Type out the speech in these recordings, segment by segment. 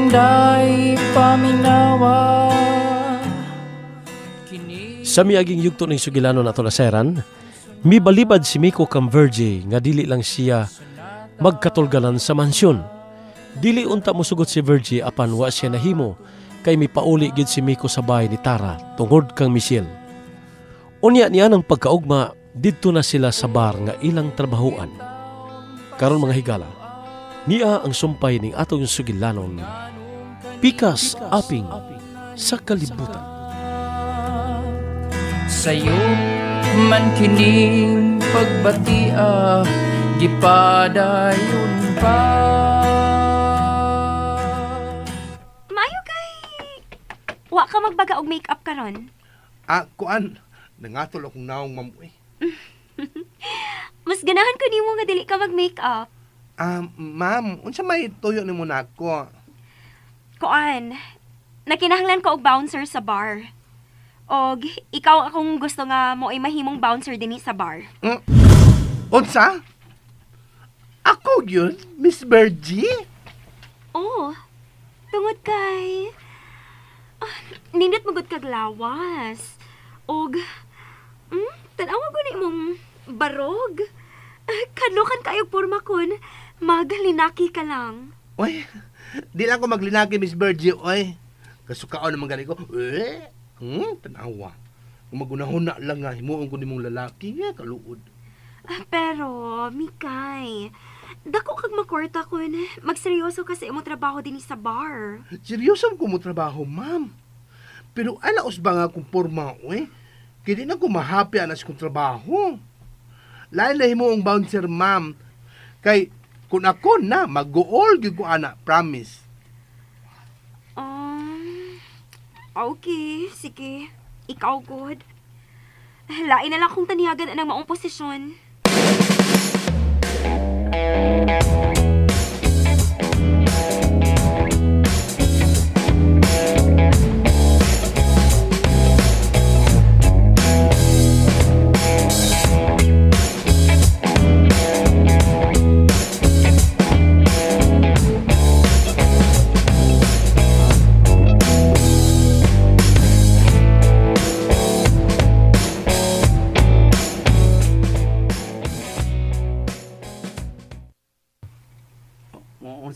Inday paminawa. Sa miaging yugto ning sugilanon ato naseran, mibalibad si Miko kang Virgie nga dili lang siya magkatulgalan sa mansyon. Dili unta mosugot si Virgie apan wa siya nahimo kay mipauli gid si Miko sa bahay ni Tara tungod kang Michelle. Unya niya ng pagkaugma didto na sila sa bar nga ilang trabahuan. Karon mga higala, niya ang sumpay ning atong sugilanon, pikas aping sa kalibutan. Sayo man kining pagbatia, gipadayon pa. Maayo kay wa ka magbaga og makeup karon. Ah, kuan, nangatol akong naong ma'am eh. Mas ganahan ko nimo nga dili ka mag-makeup. Ah, ma'am, unsa may tuyo nimo nako? Kuan, nakinahanglan ko og bouncer sa bar. Og ikaw akong gusto nga mo ay mahimong bouncer dinhi sa bar. Unsa? Ako yun, Miss Virgie? Oh, tungod kay nindot magud kag lawas. Og tan-awa guni imong barog. Kadlokan kayo porma kun maglinaki ka lang. Oy, di lang ko maglinaki, Miss Virgie, oy. Kasukaon naman gani ko. Eh, tanawa. Kung magunahuna lang nga, himuon ko nimong lalaki, kaluod. Pero, Mikay, dako kag makwarta kun magseryoso ka sa imong trabaho dinhi sa bar. Seryoso ko mo trabaho, ma'am. Pero alaos ba nga kung porma, oy? Kaya di na ko mahappy anas kong trabaho. Lain na himuong bouncer, ma'am. Kay, kung ako na, mag-go-all gyud ko ana, promise. Okay, sige. Ikaw, good. Lain na lang kung taniyagan anang maong posisyon.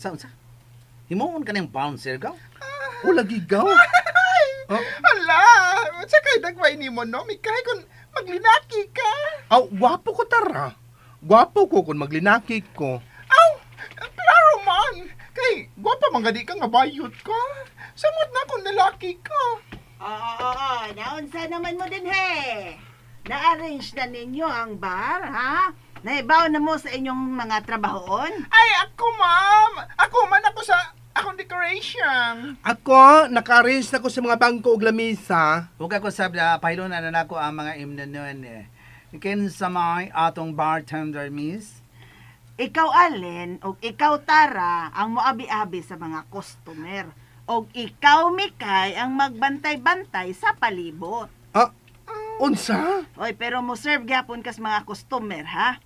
Unsa? Himuon ka ng bouncer, gaw? O, lagi, gaw. Oh. Hala, unsa kay dagway nimo no? Mikay kun maglinaki ka. Aw, gwapo ko tara. Gwapo ko kun maglinaki ko. Aw, klaro man. Kay gwapa man gadi ka nga bayot ka. Samot na kun lalaki ka. Oo, naunsa naman mo din he. Na-arrange na ninyo ang bar, ha? Naibaw na mo sa inyong mga trabahoon? Ay, ako ma'am! Ako man ako sa akong decoration. Ako, naka-arrange na ko sa mga bangko og lamisa. Huwag ako sa pahilon na nako ang mga imnanon eh. Kinsa may atong bartender, miss? Ikaw, Allen, o ikaw, Tara, ang moabi-abi sa mga customer. O ikaw, Mikay, ang magbantay-bantay sa palibot. Ah, unsa? Oy, pero mo serve gyapon kas mga customer, ha?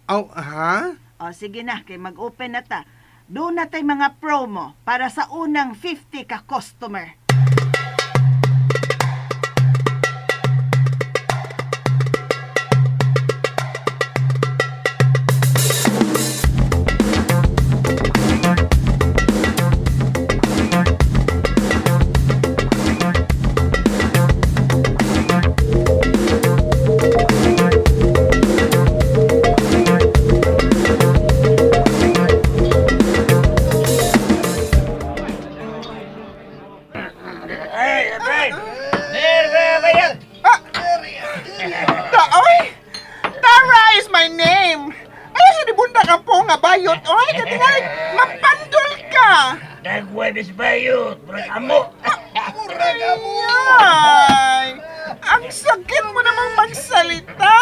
Aw, ha? O, sige na, kay mag-open na ta. Doon na tay mga promo para sa unang 50 ka customer. Tara is my name. Ayaw sa dibunda ka po nga bayot. Oy, katingali, mapandol ka. Nagwebes bayot, murag amo. Murag amo. Ang sakit mo namang magsalita.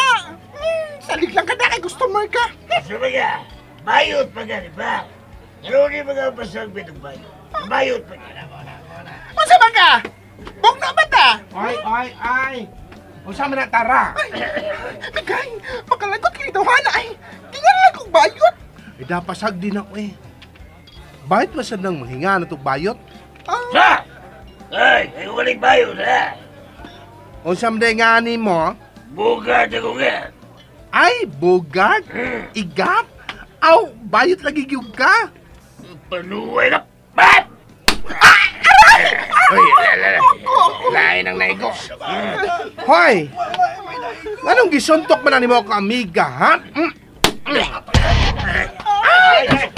Salig lang ka na kay customer ka. Sumaga, bayot pa gani ba? Pero di mga pasag bitong bayot. Bayot pa gani. Unsa ba ka? Bugno ba ta? Ay, ay, ay. Unsa man na Tara? Ay, Mikay, makalagot kini tawhana ay. Kingalan kong bayot. Eh, dapasag din ako eh. Bakit ba siya nang mahinga na itong bayot? Sa! Ay, ay walang bayot ha. Unsa man nga ni mo? Bugart ako nga. Ay, bugart? Igat? Aw, bayot lagi gyud ka. Panuway na. Bat! Aray! Uy, lain ang naigo. Hoy! Anong gisuntok man na nimo ako, amiga, ha? Ay!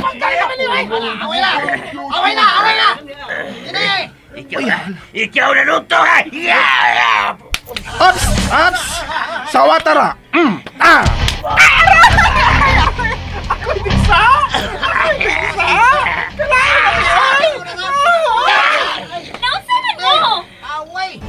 Away na! Away na! Away na! Ikaw na luto, ha? Yeah! Ups! Ups! Sawa tara! Ah! Aray! Ako'y digsa! Ako'y digsa! Kailangan ay! Naunsa man mo? Away!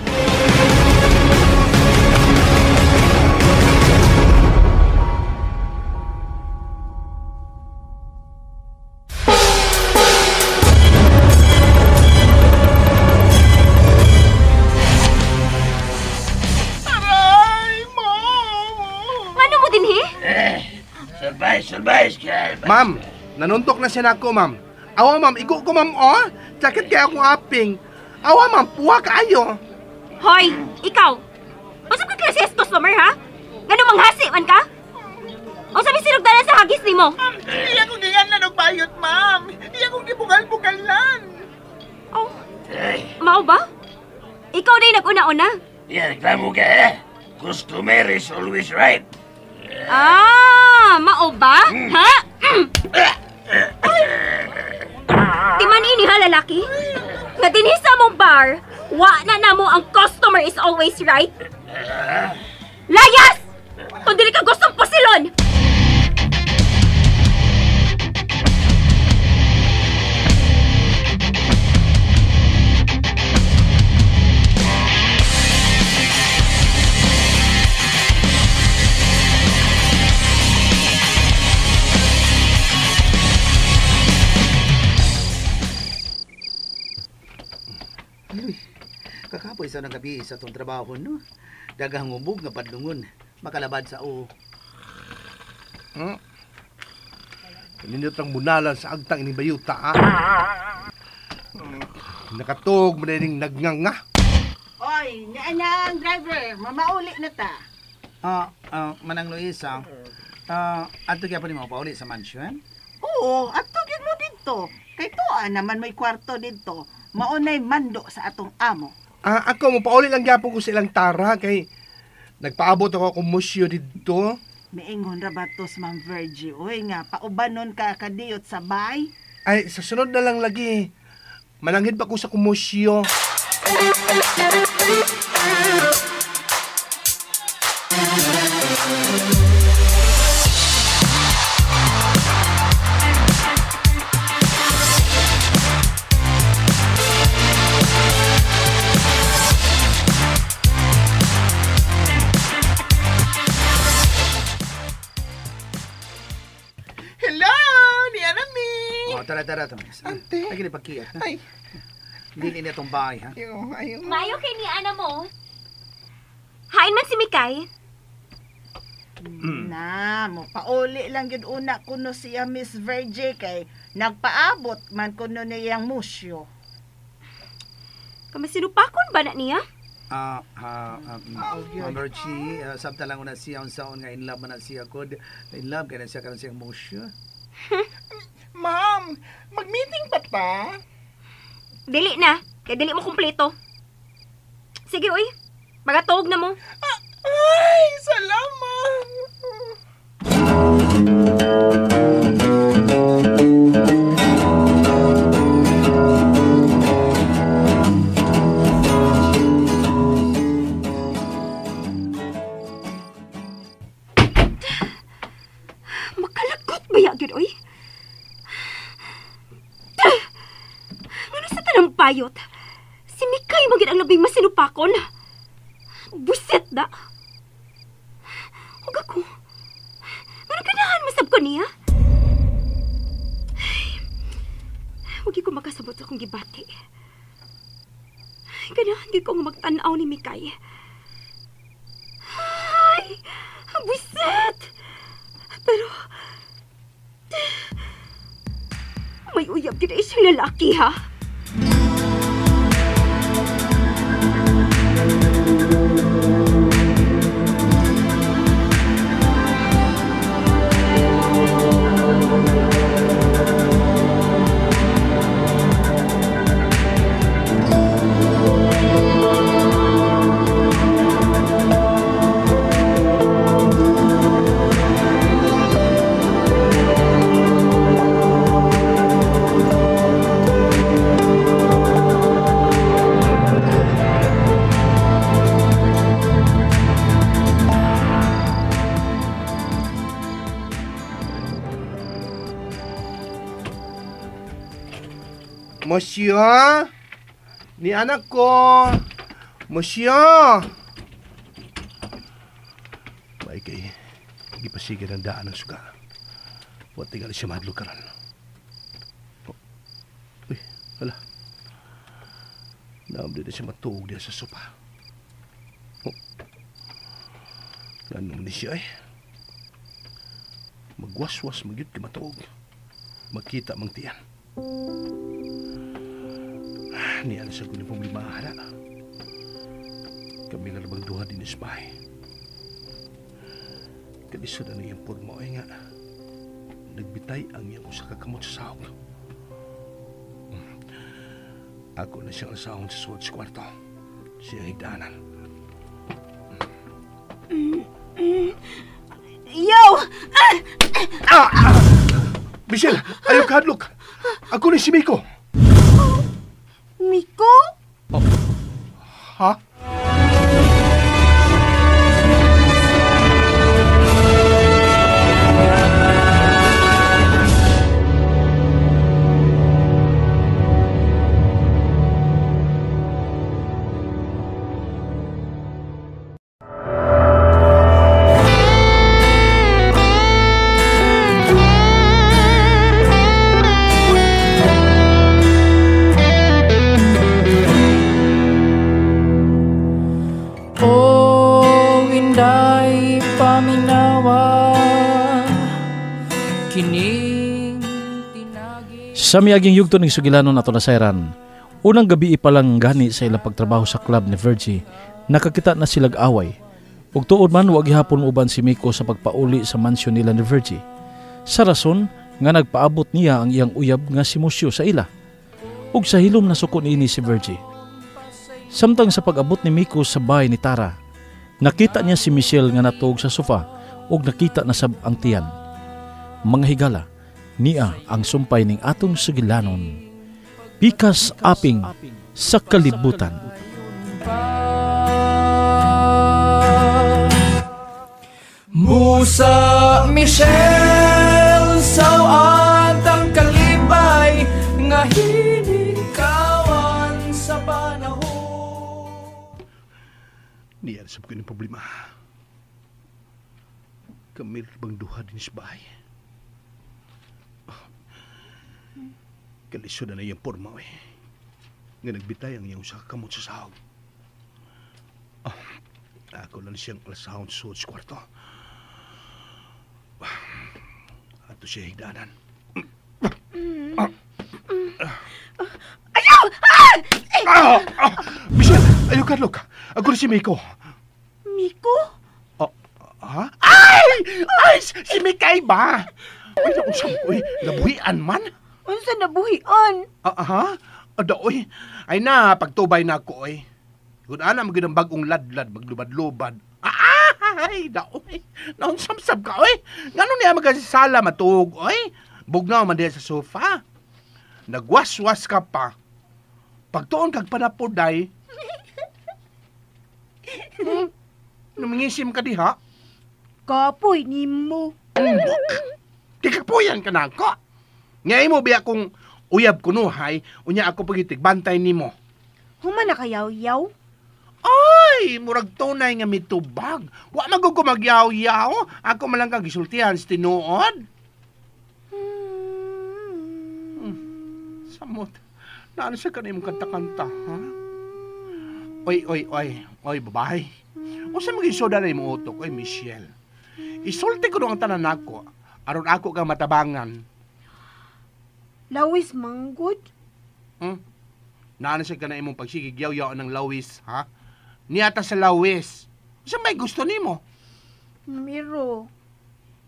Aray, ma'am! Ngano mo dinhi? Surprise, surprise ka. Ma'am, nanuntok na siya nako, ma'am. Awa, ma'am, igo ko, ma'am, oh. Sakit kaya akong aping. Awa, ma'am, puwa kaayo. Hoy, ikaw. Unsa ka klase sa customer, ha? Ngano manghasi man ka? Unsa may sinugdanan sa hagis nimo? Iya kong giyan og bayot, ma'am. Iya kong gibugal-bugalan. Oh, mao ba? Ikaw na yung nag-una-una. Yan, reklamo ka, eh. Customer is always right. Ah, mao ba? Ha? Timan ini ha, lalaki? Nga dinhi sa mong bar, wa na namo ang customer is always right. Layas! Kung dili ka gustong pusilon! Kakapoy sa nang gabi sa itong trabaho, no? Daghang ubog nga padlungon. Makalabad sa o. Nindot ang munalan sa agtang ining bayuta, ha? Nakatog man ining nagnganga. Oy, niya ang driver, mamauli na ta. Manang Luisa, adto gyapon nimo pauli sa mansion? Oo, adto gyud mo didto. Kay tuwa naman may kwarto didto. Maunay mando sa atong amo. Ako, mopauli lang gyapon ko sa ilang tara kay nagpaabot ako akong musyo didto. Miingon ra ba to sa Ma'am Virgie? Uy nga, paubanon ka kadiyot sa bay. Ay, sa sunod na lang lagi. Mananghid pa ko sa kumusyo. Hello! Niya na mi! Oh, tara, tara, Tomas. Ante. Ay, gini pagkiyat, ha? Ay, Dili na itong bahay, ha? ayo, ayo. Maayo kay ni ana mo. Hain man si Mikay. Na, mo pauli lang gyud una kuno siya Miss Virgie kay nagpaabot man kuno niyang musyo. Kamasinupakon ba na niya? Ma'am Virgie, sabta lang una siya unsaon nga in love man na siya kod. In love kay na siya karon siyang musyo. Ma'am, mag-meeting pa ta? Dili na, kay dili mo kumpleto. Sige uy, magatog na mo. Ay, salamat! Makalagot ba ya gyud oy? Ngano sa tanang bayot? Si Mikay man gyud ang labing masinupakon. Buset da. Ug ako. Ngano ganahan masab ko niya? Ay, wag ko makasabot sa akong gibati. Ganahan gyud ko nga magtan-aw ni Mikay. Ay, buset. Pero May uyab gyud ay siyang lalaki, ha? Monsieur, ni anak ko. Monsieur. May kay gipasigan ang daan ng suga. Wa tingali siya mahadlok karon. Oh. Uy, hala. Naamdi na siya matuog diya sa sopa. Oh. Ganun ni siya eh. Magwaswas magyud kay matuog. Makita mang tiyan. Niya na sa kuning problema, hana. Kami na labang duha din sa bahay. Kalisod ang iyang porma ay nga. Nagbitay ang iyang usa ka kamot sa sahog. Ako na siyang asahon sa suod sa kwarto. Siyang higdaanan. Yo! Ah! Michelle, ayaw ka hadlok. Ako ni si Miko. Miko? Oh. Ha? Sa miaging yugto ng sugilanon ato nasayran, unang gabi ipalang gani sa ilang pagtrabaho sa club ni Virgie, nakakita na silag away. Ug tuod man wa gihapon uban si Miko sa pagpauli sa mansyon nila ni Virgie. Sa rason nga nagpaabot niya ang iyang uyab nga si Musyo sa ila. Ug sa hilom nasuko niini si Virgie. Samtang sa pag-abot ni Miko sa bahay ni Tara, nakita niya si Michelle nga natuog sa sofa ug nakita na sab ang tiyan. Mga higala, niya ang sumpay ning atong sugilanon. Pikas aping sa kalibutan. Musa Michelle, sawat ang kalibay nga hinikawan sa panahon. Niya sa ko ng problema. Kami bang duha din sa bahay. Kalisod na iyang porma eh. Nga nagbitay ang iyang sa kamot sa sahog. Oh, ako lang siyang alasahon sa suod sa kwarto. Ato siya higdaanan. Ayaw! Ah! Michelle, ayaw ka, look. Ako si Miko. Miko? Oh, ha? Ay! Ay! Si Mikay ba? Ay, nausap ko eh. Nabuhian man. Unsa nabuhian? Aha? Adaoy. Ay na, pagtubay na ako oy. Kung ana mo ang bagong ladlad, maglubad-lubad. Ay, daoy. Naunsamsam ka oy. Ngano niya magkasala matuog oy? Bugnaw man diya sa sofa. Nagwaswas ka pa. Pagtuon kag panapuday. Numingisim ka diha. Kapoy nimo. Kikapuyan ka na ako. Ngayon mo biya kung uyab kunuhay, unya ako pagitig bantay nimo. Human na kayaw-yaw? Ay, murag tunay nga mitubag. Wa man ko magyaw-yaw. Ako man lang kang gisultihan sa tinuod. Samot. Naano siya ka na imong kanta-kanta, ha? Oy, oy, oy. Oy, babae. Unsa man gisoda na imong utok, oy, Michelle. Isulti ko ang tanan nako aron ako kang matabangan. Lawis manggod. Naano siya ka na imong pagsigigyaw-yaw ng lawis, ha? Niyata sa lawis. Sa may gusto nimo? Numero.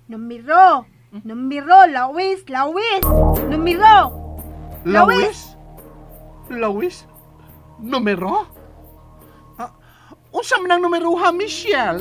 Numero. Numero, lawis, lawis. Numero. Lawis? Lawis? Numero? Ah, unsa man ang numero ha, Michelle?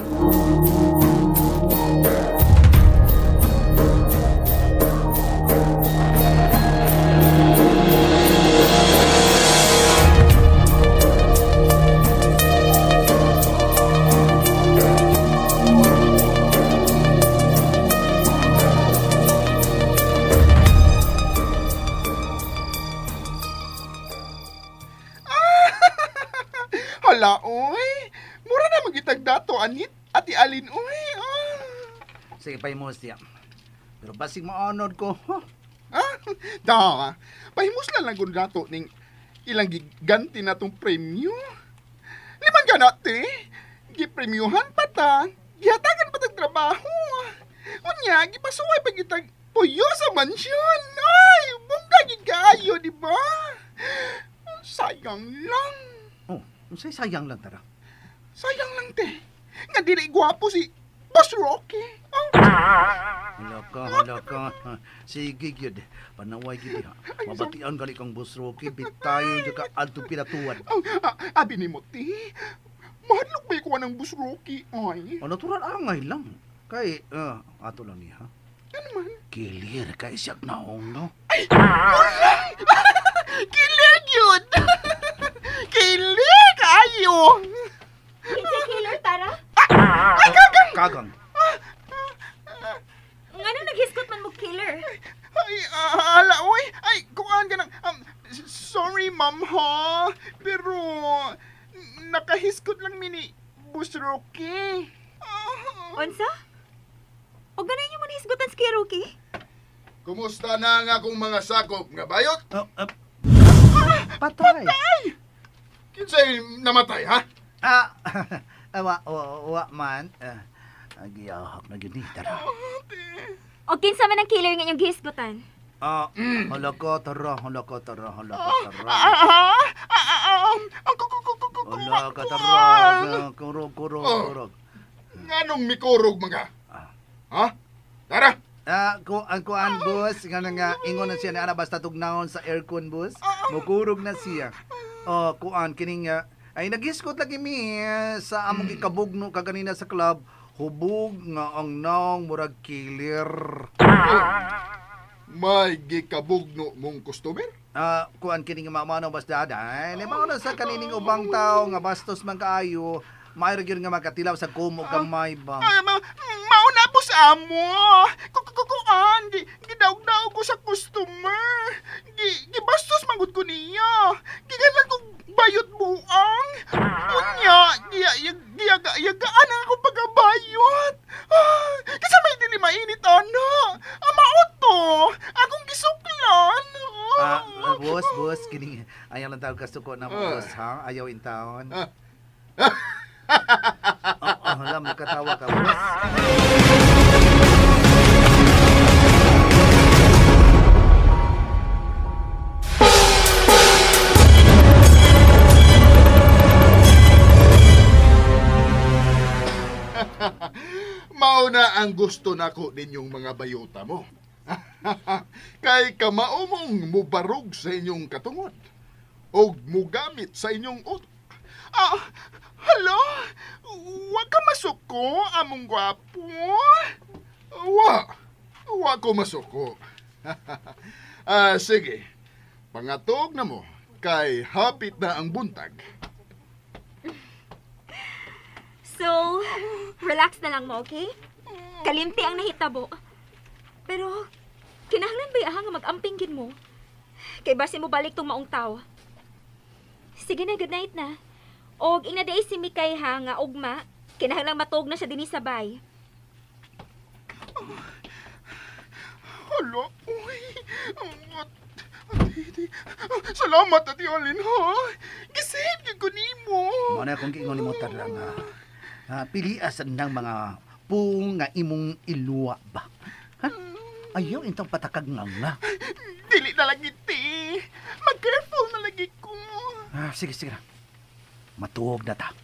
Hala, oy. Mura na magitag dato, anit. Ati Alin, oy. Ah. Sige, pahimos siya. Pero basig maanod ko. Huh? Ah, da. Pahimos lang lang kung dato ning ilang giganti na tong premyo. Liman ka na, te. Gipremyuhan pa ta. Gihatagan pa tag trabaho. Unya, gipasuway pa kitag puyo sa mansyon. Ay, bongga gid kaayo, di ba? Sayang lang. Oh, unsay sayang lang tara. Sayang lang, te. Nga dili gwapo si Boss Rocky. Oh. Hala ka, hala ka. Sige, gyud. Panaway gyud ha. Mabatian gali kang Boss Rocky. Bitayo jud ka adto pinatuan. Oh, abi ni mo, te. Mahadlok ba ikuha ng Boss Rocky, ay? O, natural angay lang. Kay, ato lang niya, ha? Ano man? Kilir kay siyag naong, no? Ay! Wala! Kilir yun! Kilir kaayo! Kinsa killer, Tara? Ay, kagang! Kagang! Ngano naghisgot man mo killer? Ay, ala, oy! Ay, kuhaan ka ng... sorry, ma'am, ha? Pero, nakahiskot lang mi ni Boss Rocky. Unsa? O ganun niyo mo nahisgutan si Kuya Rocky? Kumusta na nga akong mga sakop nga bayot? Patay! Patay! Kinsay namatay, ha? Ah, wa man. Giyahak na yun eh, tara. O kinsa man ang killer nga inyong gihisgutan? Ah, hala ka, tara, hala ka, tara, hala ka, tara. Hala ka, tara, kurog, kurog, kurog. Nganong mikurog mga? Ha? Tara! Ah, kuan, boss. Nga na nga, ingon na siya ni Ana, basta tugnaon sa aircon, boss. Mukurog na siya. Oh, kuan, kining, ay, nagiskot lagi mi sa among gikabugno kaganina sa club. Hubog nga ang naong murag kilir. May gikabugno mong customer? Ah, kuan kining mamano basta aday. Ni mao na sa kanining ubang tao nga bastos man kaayo, maayo gyud nga makatilaw sa kumo gamay ba. Ay, mao na po sa amo. Kuan, gidaog-daog ko sa customer. Gibastos man gud ko niya. Giganlan ko bayot buang. Unya, giyagaan ang akong pagkabayot. Kasi may dili mainit, ana. Mao to. Akong gisuklan. Boss, kini ayaw lang tawag kasuko na mo, boss, ha? Ayaw in town. Hala, magkatawa ka, boss. Mao na ang gusto nako ninyong mga bayota mo. Kay kamao mong mubarog sa inyong katungod og mugamit sa inyong utok. Ah, hala, wa ka masuko, among gwapo. Wa ko masuko. Sige, pangatog na mo kay hapit na ang buntag. So, relax na lang mo, okay? Kalimti ang nahitabo. Pero, kinahanglan ba'y aha nga mag-amping gid mo? Kay base mo balik tong maong tao. Sige na, good night na. Og ingna day si Mikay ha nga ugma, kinahanglan matug na siya dinhi sa bay. Hala, uy. Salamat, Ate Alin, ha? Gisave gyud ko nimo. Mao na akong giingon nimo tara nga. Pilias ng mga pung nga imong iluwa ba. Ha? Ayaw intang patakag nga nga. Dili na lagi, ti. Mag-careful na lagi ko. Ah, sige, sige na. Matuog na ta.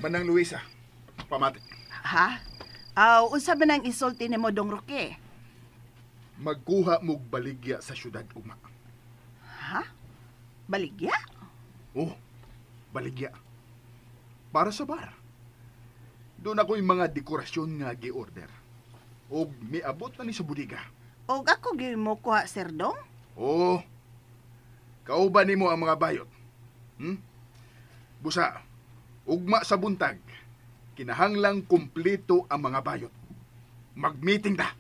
Manang Luisa, pamati. Ha? Aw, unsa man ang isulti nimo Dong Roque? Magkuha mog baligya sa syudad ugma. Ha? Baligya? Oh, baligya. Para sa bar. Doon ako'y mga dekorasyon nga gi-order. Og miabot na ni sa budiga. Og ako gyud mo kuha, Sir Dong? Oo. Kauban nimo ang mga bayot. Busa, ugma sa buntag, kinahanglang kumpleto ang mga bayot. Mag-meeting ta.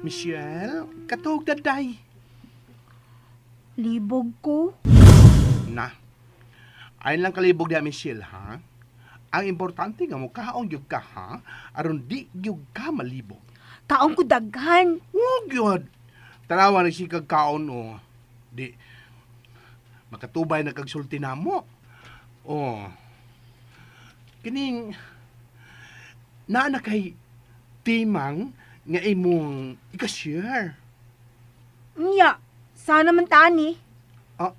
Michelle, katuog daday. Libog ko. Na. Ayon lang kalibog diha, Michelle, ha? Ang importante nga mo kaon gyud ka, ha? Aron di gyud ka malibog. Kaon ko daghan. Wag gyud. Tanawa na sikag kaon, oh. Di makatubay na kag sulti namo. Oh. Kining naa na kay timang nga imong ika-share. Nya, sana man tani. Ah.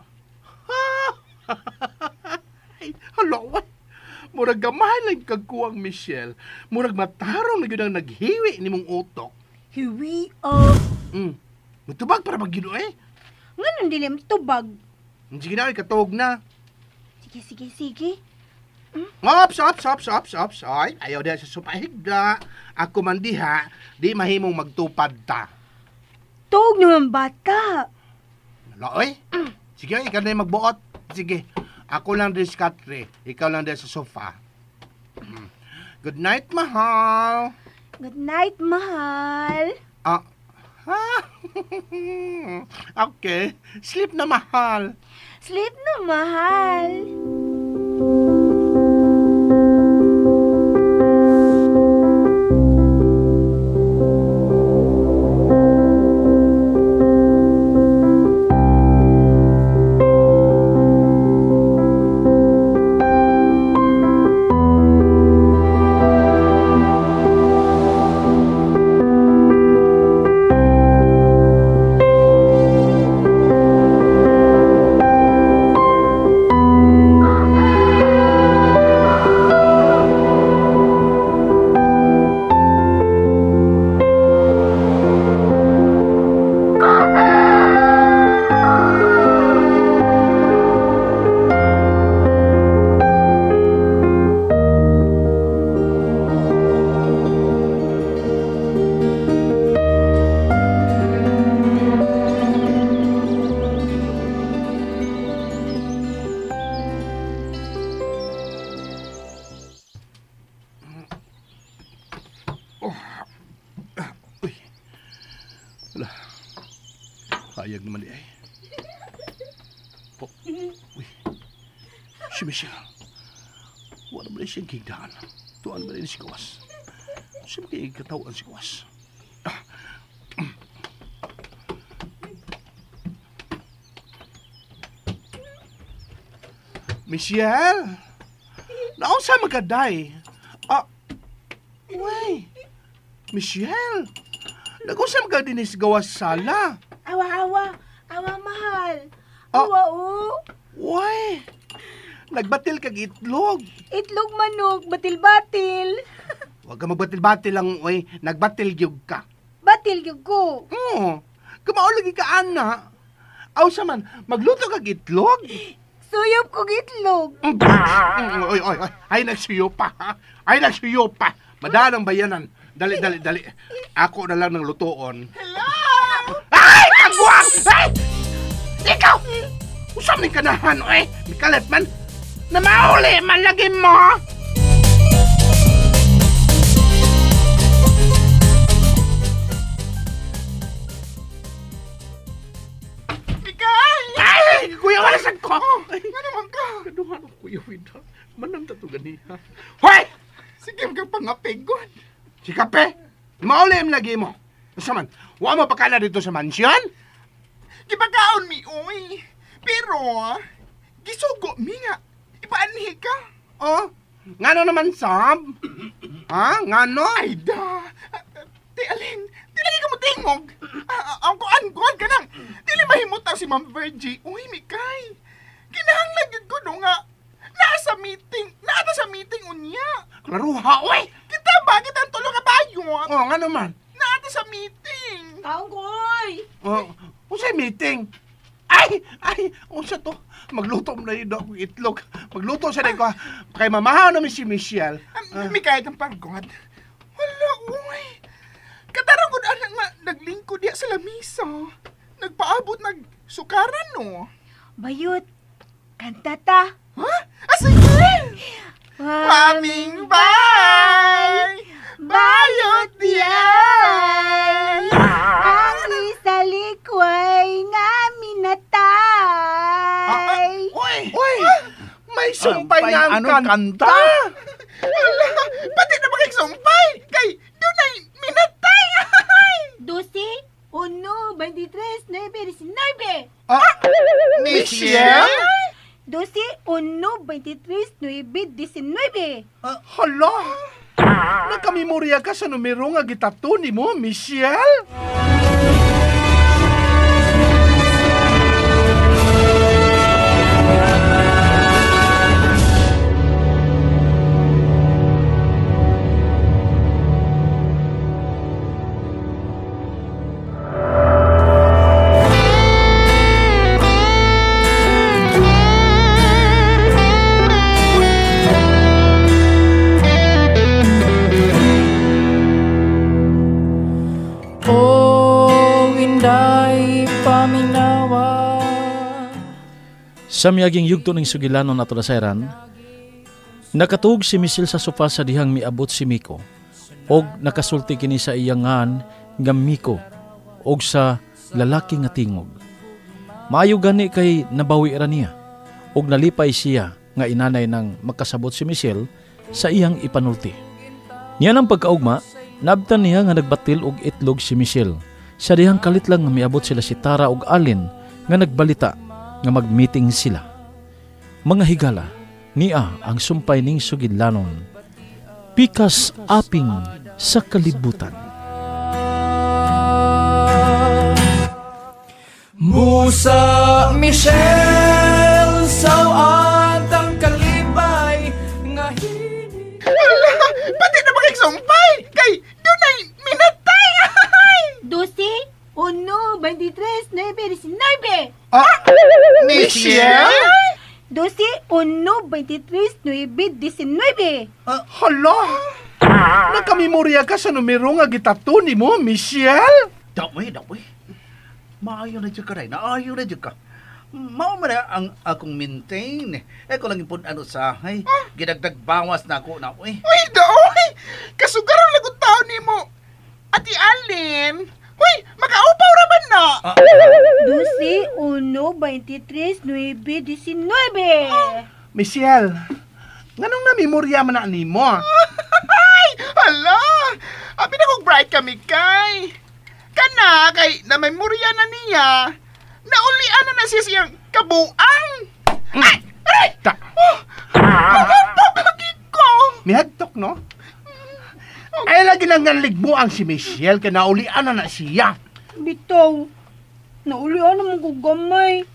Ay, hala, what? Murag gamay lang kagkuwang, Michelle. Murag matarong na yun ang naghiwi ni mong utok. Hiwi, oh. Mutubag para magyuno eh. Nganong dili tubag? Sige na, ikatuog na. Sige, sige, sige. Ops, ops, ops, ops, ops. Ay, ayaw diha sa supahigda. Ako man diha, di mahimong magtupad ta. Tuog naman bata. Laoy? Sige, ikaw na yung magbuot. Sige, ako lang din sa katre. Ikaw lang din sa sofa. Good night, mahal. Good night, mahal. Ah, ha? Okay. Sleep na, mahal. Sleep na, mahal. Hayag naman eh. Oh. Uy. Si Michelle. Wala ba rin siyang kigdaan? Tuan ba rin si Kawas? Siya ba kayo katawan si Kawas? Ah. Michelle! Naunsa magkaday? Ah. Uy. Michelle! Nag-usap ka din sa gawas sala. Awa, awa. Awa, mahal. Ah. Awa, oh. Uy! Nagbatil kag itlog. Itlog manok, batil-batil. Huwag ka magbatil-batil lang, uy. Nagbatil gyud ka. Batil gyud ko. Oo. Kumao lagi ka, ana. Aw sa man, magluto kag itlog. Suyop kog itlog. Oy, oy, oy. Ay, nagsuyo pa, ha? Ay, nagsuyo pa. Madalang bayanan. Dali, dali, dali. Ako na lang ng lutoon. Hello! Ay, kagwang! Ay! Ikaw! Usam ni kanahan, oy. Mikalit man. Na mauli man lagi mo! Nagkasag ko! Nga naman ka? Kaduhan ko kuya Wida. Manam ta to ganiha. Hoy! Sige ka pangapegon. Si Kape, maulim lagi mo. Unsa man, wa mo pakana dito sa mansyon? Gipakaon mi, oy. Pero, gisugo mi nga. Ipaanhi ka. Oh, ngano naman, Sab? Ha? Ngano? Ay da. Ti Alin, di lagi ka mo tingog. Ang kuan-kuan ka nang. Dili mahimutang si Ma'am Virgie. Uy, Mikay. Kinahanglan yun ko no nga. Naa sa meeting. Naa sa meeting unya. Klaruha, oy! Kita ba? Kita ang tulong ka bayo. Oh, ngano man? Naa sa meeting. Kaon ko, oy! Oh, unsay meeting? Ay! Ay! Unsa to? Magluto mo na yun akong itlog. Magluto sa ko. Kay mamahaw namin si Michelle. Mikay ang pagod. Wala, uy. Katarong ko anak nga naglingkod diya sa lamisa. Nagpaabot nagsukaran, no? Bayot, kanta ta. Ha? Ah, sige! Maming bye! Bayot diyan! Ang isalikway nga minatay. Uy! Uy! May sumpay nga ang anong kanta! Wala! Pati na makiksumpay! Kay dunay minatay! 12, 1, 23, 9, 19. Ah, Michelle? 12, 1, 23, 9, 19. Hala! Nakamemorya ka sa numero nga gitato ni mo, Michelle? Oh, inday paminawa. Sa miyaging yugto ng sugilanon ato nasayran, nakatuog si Michelle sa sofa sa dihang miabot si Miko og nakasulti kini sa iyangan nga Miko og sa lalaki nga tingog. Maayo gani kay nabawi ra niya og nalipay siya nga inanay nang makasabot si Michelle sa iyang ipanulti. Niya nang pagkaugma, nabtan niya nga nagbatil og itlog si Michelle sa dihang kalit lang nga miabot sila si Tara og Alin nga nagbalita nga mag-meeting sila. Mga higala, niya ang sumpay ning sugidlanon. Pikas aping sa kalibutan. Musa Michelle, sawat ang kalibay nga hindi. Wala! Pati na makiksumpay! Kay dunay minatay! 12, 1, 23, 9, 19. Ah, Michelle? 12, 1, 23, 9, 19. Hala! Nakamemorya ka sa numero nga gitato ni mo, Michelle? Dawi, dawi. Maayo na dyan ka rin. Naayo na dyan ka. Mao man na ang akong maintain. Eh, ko lang ipon ano sa hay. Gidagdag bawas na ako na, uy. Uy, daoy! Kasugaran lagot tao ni mo. Ati Alin! Uy, makaupaw ra man na! 12, 1, 23, 9, 19. Michelle, nganong namemorya man na nimo? Ay, hala! Abi na kong bright kami kay. Kana kay namemorya na niya. Naulian na na siya siyang kabuang. Ay, aray! Ta. Oh, pagapok lagi ko. Mihadtok, no? Ay, lagi lang nga ligbuang si Michelle kay naulian na na siya. Bitaw, naulian naman ko gamay.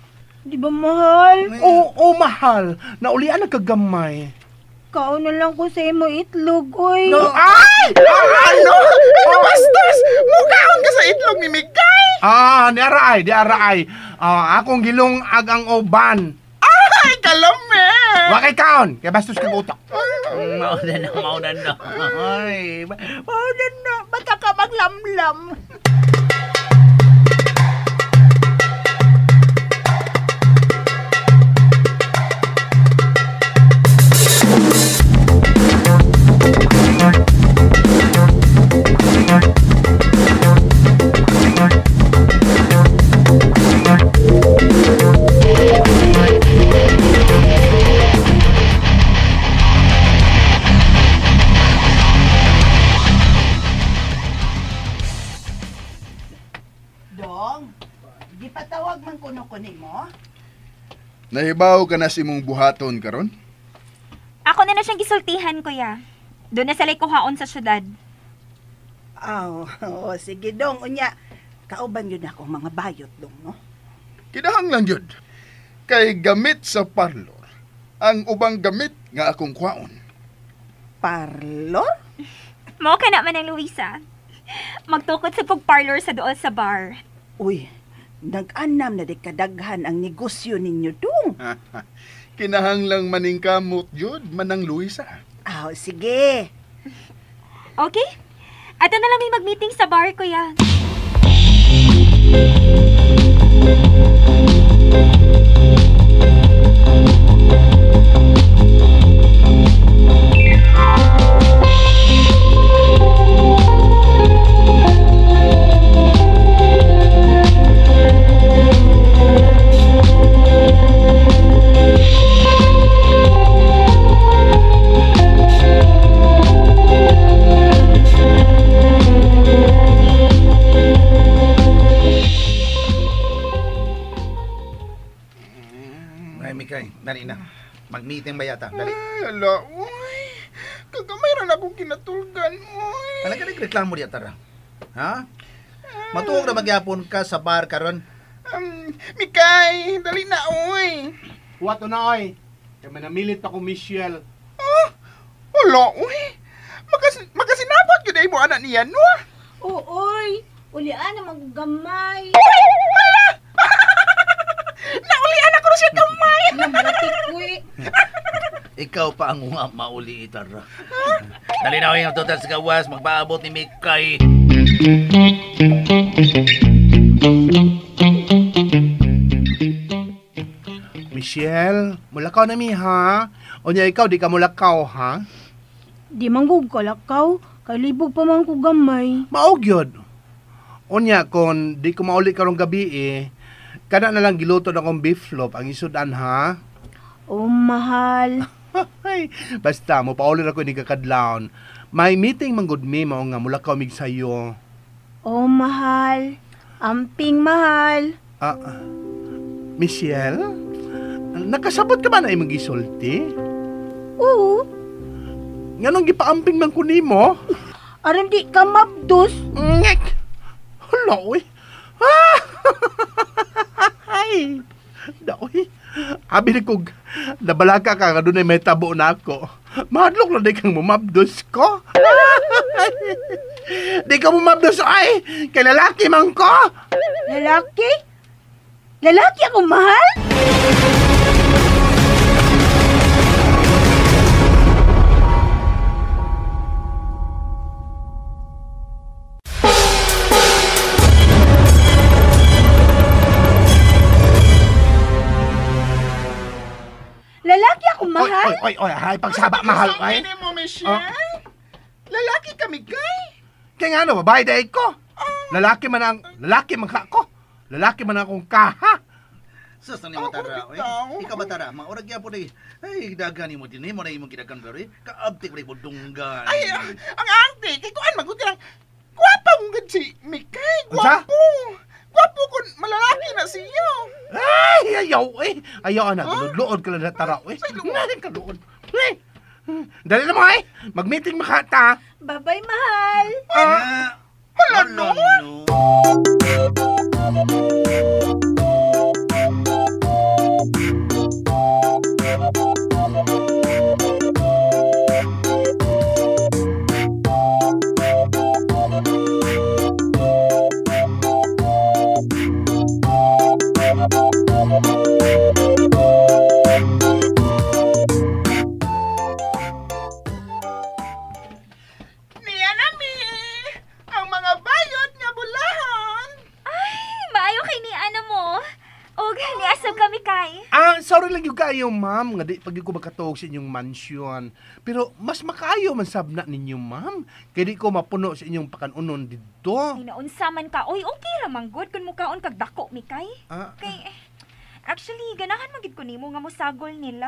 Di ba mahal? Oo, mahal. Naulian na kagamay. Kaon na lang ko sa imo itlog, oy. No, ay! Ano? Ano bastos? Mukaon ka sa itlog ni Mikay! Ah, di araay, di araay. Ah, akong gilong ag ang uban. Ay, kalame! Wa kay kaon, kay bastos kag utak. Mauna na, mauna na. Ay, Mauna na, bata ka maglamlam. Dong, gipatawag man kuno ko nimo. Nahibaw ka na sa imong buhaton karon? Ako na na siyang gisultihan, kuya. Doon na sila'y kuhaon sa syudad. Aw, oh, sige dong, unya. Kauban yun ako mga bayot dong, no? Kinahanglan yun. Kay gamit sa parlor, ang ubang gamit nga akong kuhaon. Parlor? Mao ka na man ang Luisa. Magtukod sa pag-parlor sa dool sa bar. Uy, nag-anam na di kadaghan ang negosyo ninyo dong. Kinahanglang maningkamot yun, manang Luisa. Aw, sige. Okay. Ato na lang may mag-meeting sa bar, kuya. Ay, Mikay, dali na. Mag-meeting ba yata? Dali. Ay, ala, uy. Kagamay ra na akong kinatulgan, uy. Talaga nagreklamo diya, tara. Ha? Matuog na magyapon ka sa bar karon. Mikay, dali na, uy. Wato na, oy. Kaya manamilit ako, Michelle. Oh, ala, uy. Makasinabot yun ay mo anak niya, no? Oo, oy. Ulian na maggamay. Uy, hala! Naulian ako na siya gamay. Nabati ko eh. Ikaw pa ang nga mauli, tara. Dali na ang total sa gawas, magpaabot ni Mikay. Michelle, mulakaw na mi, ha? O niya ikaw, di ka mulakaw, ha? Di manggug kalakaw, kay libog pa man ko gamay. Maog yun. O niya, kung di ko mauli karong gabi, eh, kana na lang giluto na akong beef loaf ang isudan, ha? Oh, mahal. Ay, basta, mo pauli ra ko ni kakadlawon. May meeting man gud mi mao nga mulakaw mig sayo. Oh, mahal. Amping mahal. Ah, Michelle, nakasabot ka ba na imong gisulti? Oo. Nganong gipaamping man ko nimo? Aron di ka mabdos. Ngek. Hala, oy. Ah! Ay. Daoy. Abi ni kog nabalaka ka nga dunay may tabo na ako. Mahadlok na di kang mumabdos ko. Di ka mumabdos ay. Kay lalaki man ko. Lalaki? Lalaki ako mahal? Lalaki ako mahal? Oy, oy, oy, ay, pagsaba mahal ay. Hindi mo, Michelle. Lalaki kami, kay. Kaya nga ano, babae dahil ko. Lalaki man ang, lalaki man ka ko. Lalaki man akong kaha. Sus, na nimo tara, oy. Ikaw ba tara? Maurag gyapon eh. Ay, dagan nimo dinhi mo na imong gidagan pero eh. Kaabtik ra imong dunggan. Ay, ang ante, kay kuan maguti lang. Gwapa mong gud si Mikay, gwapo. Gwapo kun malalaki na siya. Ay, ayaw eh. Ayaw na, luod ka lang na tara eh. Ay, kaluod. Ay. Dali na mo ay. Mag-meeting makata. Bye-bye, mahal. Ah, hala no. Niya na mi, ang mga bayot nga bulahan. Ay, maayo kay ni ano mo. Og niasab kami kay. Ah, sorry lang yung kayo, ma'am, nga di pag ko makatuog sa inyong mansion. Pero mas makaayo man sabna ninyo, ma'am. Kaya di ko mapuno sa inyong pakanunon dito. Ginaunsa man ka. Oy, okay ra man gud kun mukaon kag dako mi kay. Ah. Kay actually ganahan man gid ko nimo nga mosagol nila.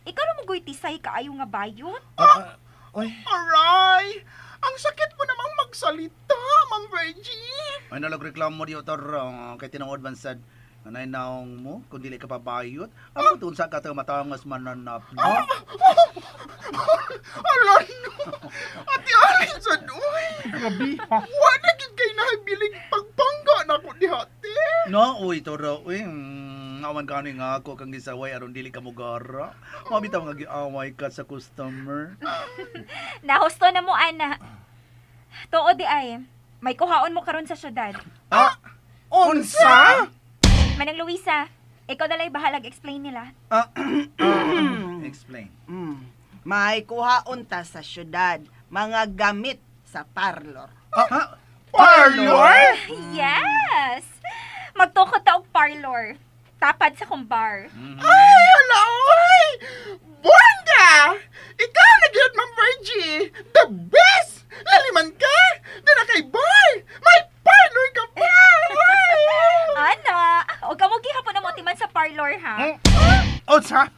Ikaw ra mo goy tisay kaayo nga bayot. Oy. Aray, ang sakit mo namang magsabi. pagsalita, Ma'am Virgie. Ay nalagreklamo diyo tara kay tinuod man sad nanay naong mo kung dili ka pabayot. Amo tun sa ka matangas mananap. Ala no. Ate Alin sad oy. Grabe ha. Wa na gid kay nahibiling pagpangga nako diha te. No, uy tara uy. Awan kani nga ako kang gisaway aron dili ka mogara. Mao bitaw nga giaway ka sa customer. Nahusto na mo, ana. Tuod di ay, may kuhaon mo karon sa syudad. Ah, unsa? Manang Luisa, ikaw dalay bahalag explain nila. Explain. May kuhaon ta sa syudad, mga gamit sa parlor. Parlor? Yes! Magtukod ta og parlor. Tapad sa kong bar. Ay, hala, oy! Bongga! Ikaw na gyud, Ma'am Virgie! The best! Laliman ka! Dala kay bar! May parlor ka pa! Ana, og kamo gihapon na mo timan sa parlor, ha? Unsa?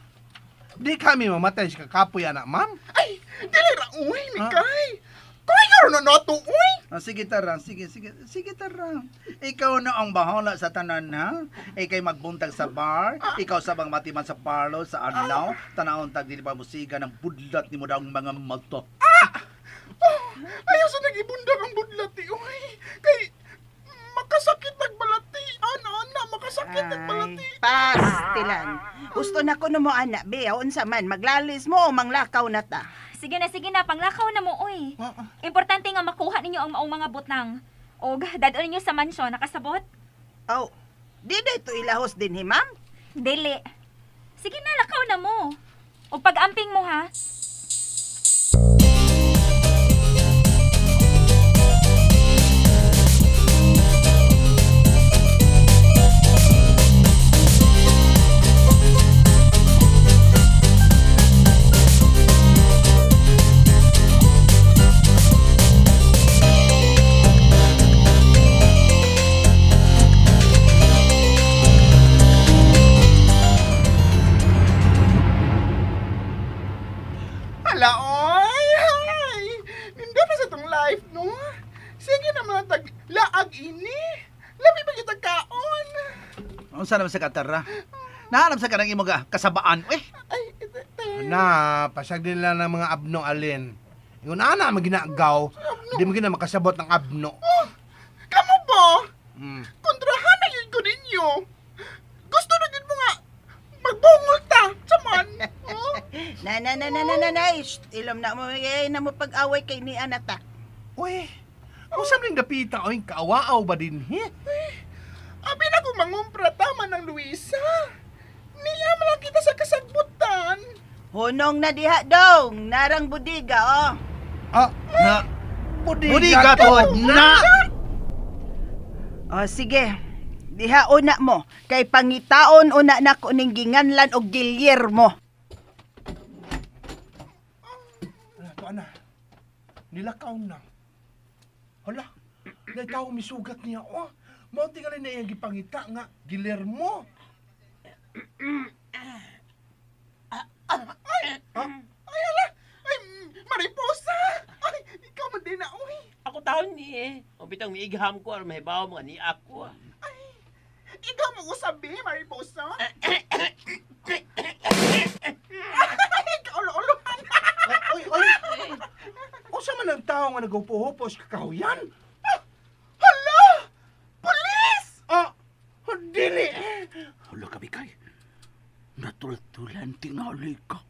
Di kami mamatay sa kakapoy ana, ma'am. Ay, dili ra uy, Mikay! Kaya na nato, uy! Ah, sige tara, sige, sige, sige tara. Ikaw na ang bahala sa tanan, ha? Ikay magbuntag sa bar, ikaw sa bang matiman sa parlor, sa adlaw, tanawon tag dili pa musiga ng budlat ni mo daw ang mga mata. Oh, ayaw sa nag-ibundag ang budlat, eh, uy! Kay, makasakit nagbalati. Ana, ana, makasakit nagbalati. Pastilan. Gusto na ko no mo ana, be, unsa man maglalis mo o manglakaw na ta. Sige na, panglakaw na mo, oy. Importante nga makuha ninyo ang maong mga butang. Og dadon ninyo sa mansyon, nakasabot? Oh, di dito ilahos din hi, ma'am? Dili. Sige na, lakaw na mo. Og pag-amping mo, ha? Hala, oy! Ay! Nindot na sa tong life, no? Sige naman ang tag-laag ini. Lami pa kita kaon. Unsa naman sa katara? Nahanap sa kanang imong kasabaan, uy. Ay, Na, pasag nila ng mga abno alin. Yung ana maginagaw, di mo gina makasabot ng abno. Oh, kamo ba? Kontrahan na yun ko ninyo. Gusto na yun mo nga magbungol ta, saman. Oh. Na na na na na na na. Shh, ilom na mo eh, na mo pag-away kay ni Anata. Uy, usam ning dapita oy kaawaaw ba din he? Abi na kung mangumpra tama ng Luisa. Niya man kita sa kasagbutan. Hunong na diha dong, narang budiga oh. Ah, na budiga, budiga to na. Oh sige. Diha una mo kay pangitaon una nako ning ginganlan og Guillermo. Ala to ana. Nilakaw na. Hala, nay tao misugat niya oh. Mao tingali na iyang gipangita nga Guillermo. Ay, hala. Ay, Mariposa. Ay, ikaw man din na, uy. Ako taon ni eh. O bitang miigham ko aron mahibaw mga ni ako. Ay, ikaw mo usabi, Mariposa. Ay, kaulo-ulohan. Oy, oy. Usa man ang tao nga naghupo-hupo sa kakahuyan? Hala! Pulis! Ah, dili. Hala kami kay. Natultulan tingali ka.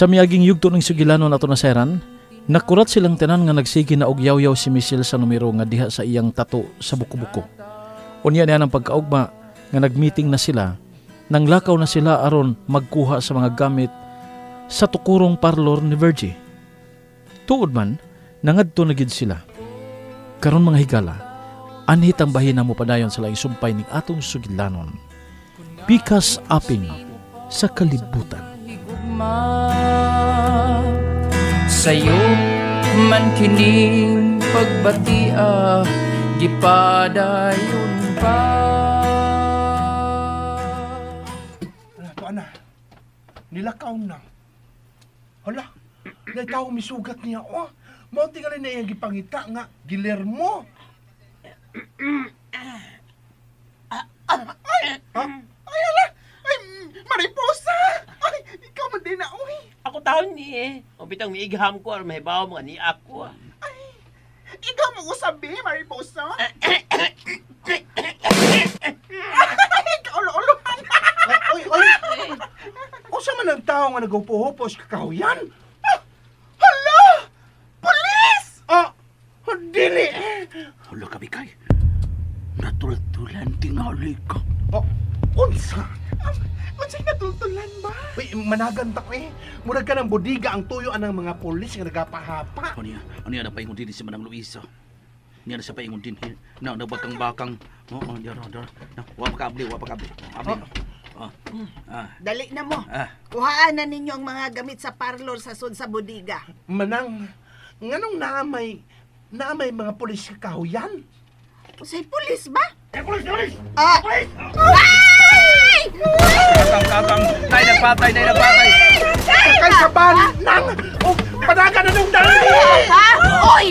Sa miaging yugto ng sugilano nato na seran, nakurat silang tanan nga nagsige na og yaw-yaw si Michelle sa numero nga diha sa iyang tato sa buko-buko. Unya niya ng pagkaugma nga nagmeeting na sila, nanglakaw na sila aron magkuha sa mga gamit sa tukurong parlor ni Virgie. Tuod man, nangadto na gid sila. Karon mga higala, anhit ang bahin na mopadayon sa laing sumpay ning atong sugilanon. Pikas aping sa kalibutan. Sa'yo man kining pagbatia, gipadayon pa. Hala, ana, nilakaw na. Hala, naitaw misugat niya. Oh, mao tingali na iyang gipangita nga Guillermo. Ay, ala! Ay, Mariposa! Ay, ikaw man din na, uy! Ako taon ni eh. O bitang miigham ko aron mahibaw mga ni ako. Ay, ikaw mo ko sabi, Mariposa? Ay, kaulo-ulohan! Oy, oy! Usa man ang tao nga naghupo-hupos kakahuyan? Hala! Pulis! Ah, dili! Hala ka, Bikay. Natultulan tingali ka. Oh, unsa? Unsay natultulan ba? Uy, managan ta ko eh. Murag ka ng budiga ang tuyo anang mga pulis nga nagapahapa. Ano niya napaingon din si Manang Luisa? Niya na siya paingon din. Na, nagbakang-bakang. Oo, dara, dara. Wa pa kaabli, wa pa kaabli. Abli. Oh. Ah. Dali na mo. Kuhaan na ninyo ang mga gamit sa parlor sa sud sa budiga. Manang, nganong naamay mga pulis kakahuyan? Unsay pulis ba? Eh, pulis, pulis! Ah! Pulis! Ay! Kakang, nay nagpatay, nay nagpatay. Sakay sa ban nang o padagan na nung dali. Ha? Oy!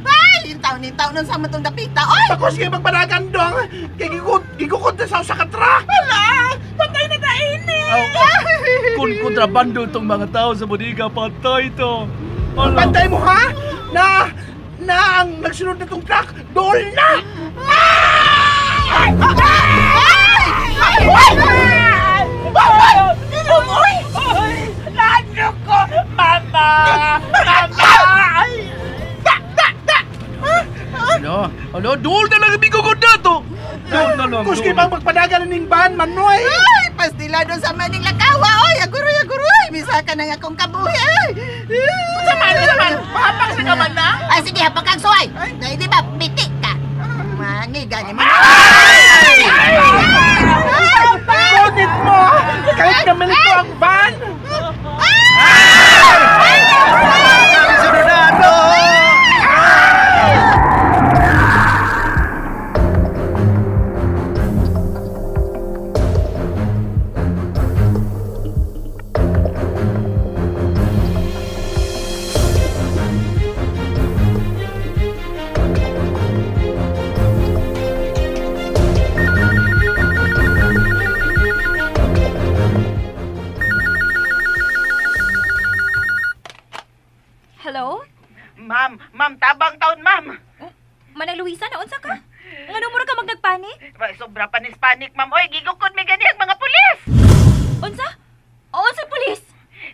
Ay, intaw nun sa matong dapita. Oy! Takos kayo magpadagan dong. Kay gigukod na sa usa ka truck. Hala! Patay na taini! Kung kontrabando itong mga tao sa bodega, patay to. Pantay mo ha? Na ang nagsunod na itong truck, dool na! Ay! Ay! Ay! Ay! Lalo ko! Mama! Mama! Ay! Ano? Dool na lang bigugod na to! Dool na lang. Kuski bang magpadagan ning ban, Manoy? Ay! Pastila doon sa maning lakawa! Oy! Aguroy! Aguroy! Misa ka na nga akong kabuhi! Ay! Saman! Saman! Pahapak sa kaman na? Ay, sige! Hapak kang suway! Dahil di ba, piti ka! Mangi, gani mo! Kunit mo! Kahit namilito ang van! Sunod! Hello? Ma'am, ma'am, tabang taon, ma'am. Manang Luisa, naunsa ka? Ngano mura ka magnagpanik? Sobra panis-panik, ma'am. Oy, gigukod mi gani ang mga pulis. Unsa? Unsa pulis?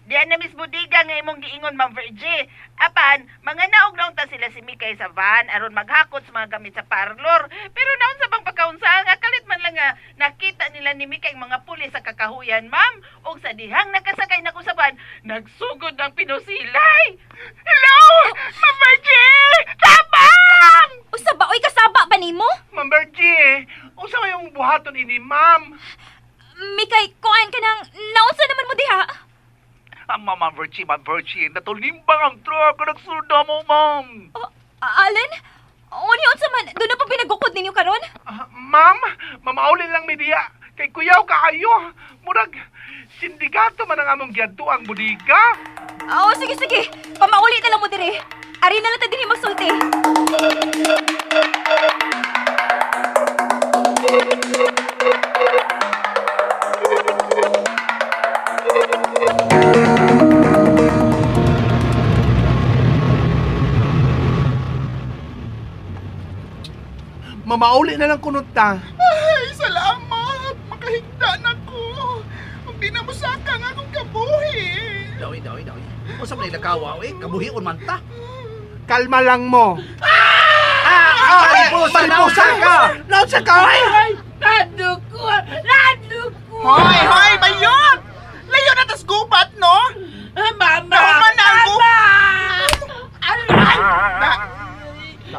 Diyan na Miss Budiga nga imong giingon, Ma'am Virgie. Apan, mga naog naunta sila si Mikay sa van aron maghakot sa mga gamit sa parlor. Pero naon sa bang pagkaunsa nga kalit man lang nga nakita nila ni Mikay ang mga pulis sa kakahuyan, ma'am. Og sa dihang nakasakay na ko sa van, nagsugod ng pinusilay. Hello! Ma'am Virgie! Tabang! Usa ba oy kasaba ba nimo? Ma'am Virgie, unsa may imong buhaton ini, ma'am? Mikay, kuan ka nang naunsa naman mo diha? Ma'am Virgie, Ma'am Virgie, natulimbang ang truck nagsunod na mo, ma'am. Oh, Allen? Unsa man, doon na pa pinagukod ninyo karon? Ma'am, mamaulin lang mi diha. Kay kuyaw kaayo. Murag sindikato man ang among giadtuang budiga. Oo, sige, sige. Pamauli na lang mo dire. Ari na lang ta dinhi magsulti. Mamauli na lang kunot ta. Ay, salamat! Makahigda na ko! Hindi na mo saka nga akong kabuhi! Dawi, dawi, dawi. Unsa man ilakawa, eh? Kabuhion man ta. Kalma lang mo. Mariposa! Mariposa ka! Naunsa ka, oy! Nandok ko! Nandok ko! Hoy, hoy, bayot! Layo na tas gubat, no? Mama! Nahuman na ang gubat! Aray!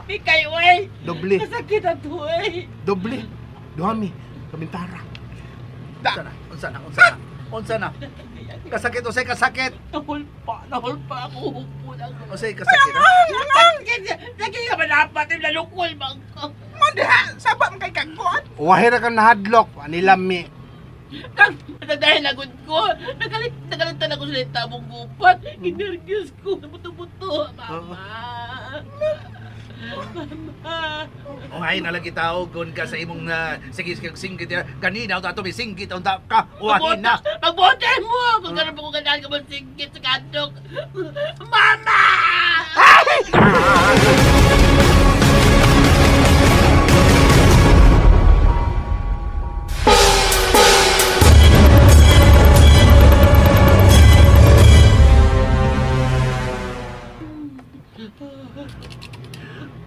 Mikay, oy! Doble. Masakit ang tuoy! Doble. Duhami. Kamintara. Unsa na? Unsa na? Unsa na? Unsa na? Kasakit, usay kasakit. Nahulpa ako. Usay kasakit. Lagi ka manapat yung lalukol, bang ko. Manda, saba man kay kagot. Wahira kang nahadlok. Anilami. Dahil lagod ko. Nagalitan ako sa litamong gupat. Ginervyos ko. Buto-buto. Mama. Mama. Oh, ay nalagi tao gun ka sa imong sige singgit kanina unta ato may singgit unta ka uwahin na. Magbote mo kung gano'n pa kung ganahan ka magsinggit sa kantok. Mama! Ay!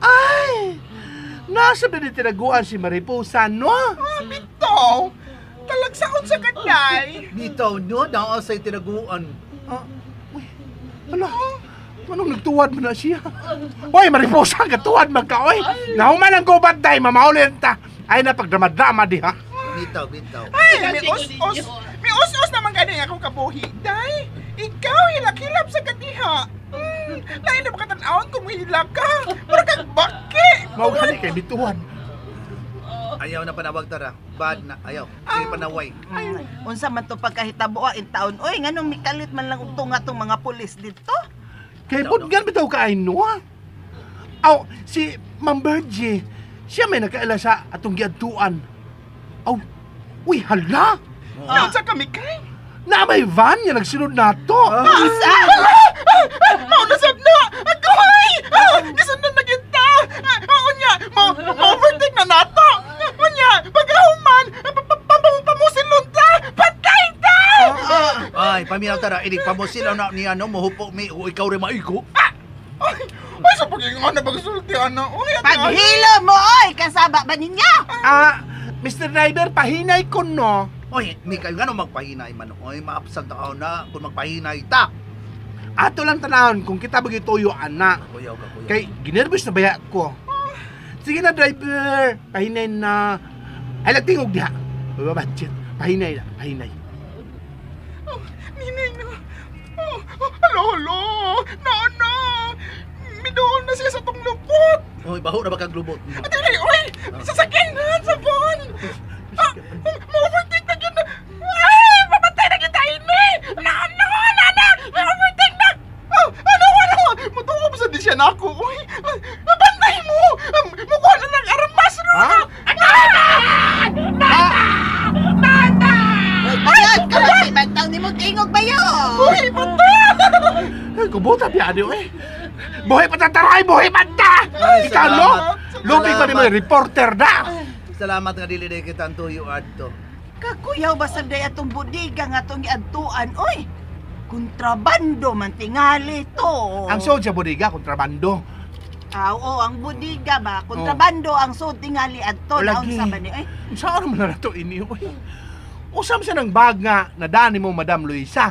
Ay! Nasa ba ni tinaguan si Mariposa, no? Ah, bitaw! Talagsaon sa kanay! Bitaw, no? Naa sa'y tinaguan. Ah, uy, ala, anong nagtuwad mo na siya? Uy, Mariposa, katuwad man ka, uy! Nahuman ang gubat, day, mamaulin ta! Ay, napagdrama-drama di, ha? Bitaw, bitaw. Ay, may us-us! May us-us naman gani akong kabuhi, day! Ikaw, hilak-hilap sa katiha! Lain na makatanawan kung hilak ka! Mura kang baki! Maugali kay bituan. Ayaw na panawag tara. Bad na. Ayaw. Sige panaway. Unsa man to pagkahitabo in taon. Oy, nganong mikalit man lang og tunga tong mga pulis dito? Kay budgan bitaw kaay no. Aw, si Ma'am Virgie, siya may nakaila sa atong giadtuan. Aw, uy hala. Naunsa kami kay? Na may van nga nagsunod nato. Unsa? Maunasab na! Agoy! Gisunod na kita! Unya, ma-overtake na nato! Unya, pagkahuman, pamusilon ta! Patay ta! Ay, paminaw tara, inig pamusilaw na niya no, muhupo mi, o ikaw rin maigo. Ay, sa pag-ingon na pagsulti, ano? Paghilo mo, oy! Kasaba ba ninyo? Ah, Mr. Driver, pahinay ko no. Oy, Mikael, nga no magpahinay man. Oy, maapsag na na kung magpahinay ta. Ato lang tanahon kung kita bagituyo, ana. Kuyaw ka, kuyaw. Kay, ginervous na baya ko. Sige na, driver. Pahinay na. Ay, lagtingog diha. Babadget. Pahinay na, pahinay. Oh, ninay na. Oh, halo, halo. Na, na. Midool na siya sa tong lupot. Oy, baho na ba kang lubot? Ate, oy, sasakyan sa van. Ah, ma-overtake na yun. Ay, mamatay na kita ini. Na, na, na, na. Ma-overtake na. Oh, ano, ano. Mutuo pa sa di siya na ako. Uy, mabantay mo. Mukuha na ng armas. Ha? Mata! Mata! Bayot! Kamay, bantang ni mo tingog bayo! Uy, mata! Kubuta, biyado eh. Buhay pa tataray! Buhay pa ta! Ikaw, no? Lupig pa ni mo reporter na! Salamat nga dili day kita ang tuyo adto. Kakuyaw ba sa day atong budiga nga atong giadtuan, oy? Kontrabando man tingali to. Ang sod sa budiga, kontrabando. Ah, oo, ang budiga ba? Kontrabando oh. Ang sod tingali adto. Lagi. Naunsa ba ni? Ay, saan man na to ini, oy? Usam siya ng bag nga nadani mo, Madam Luisa.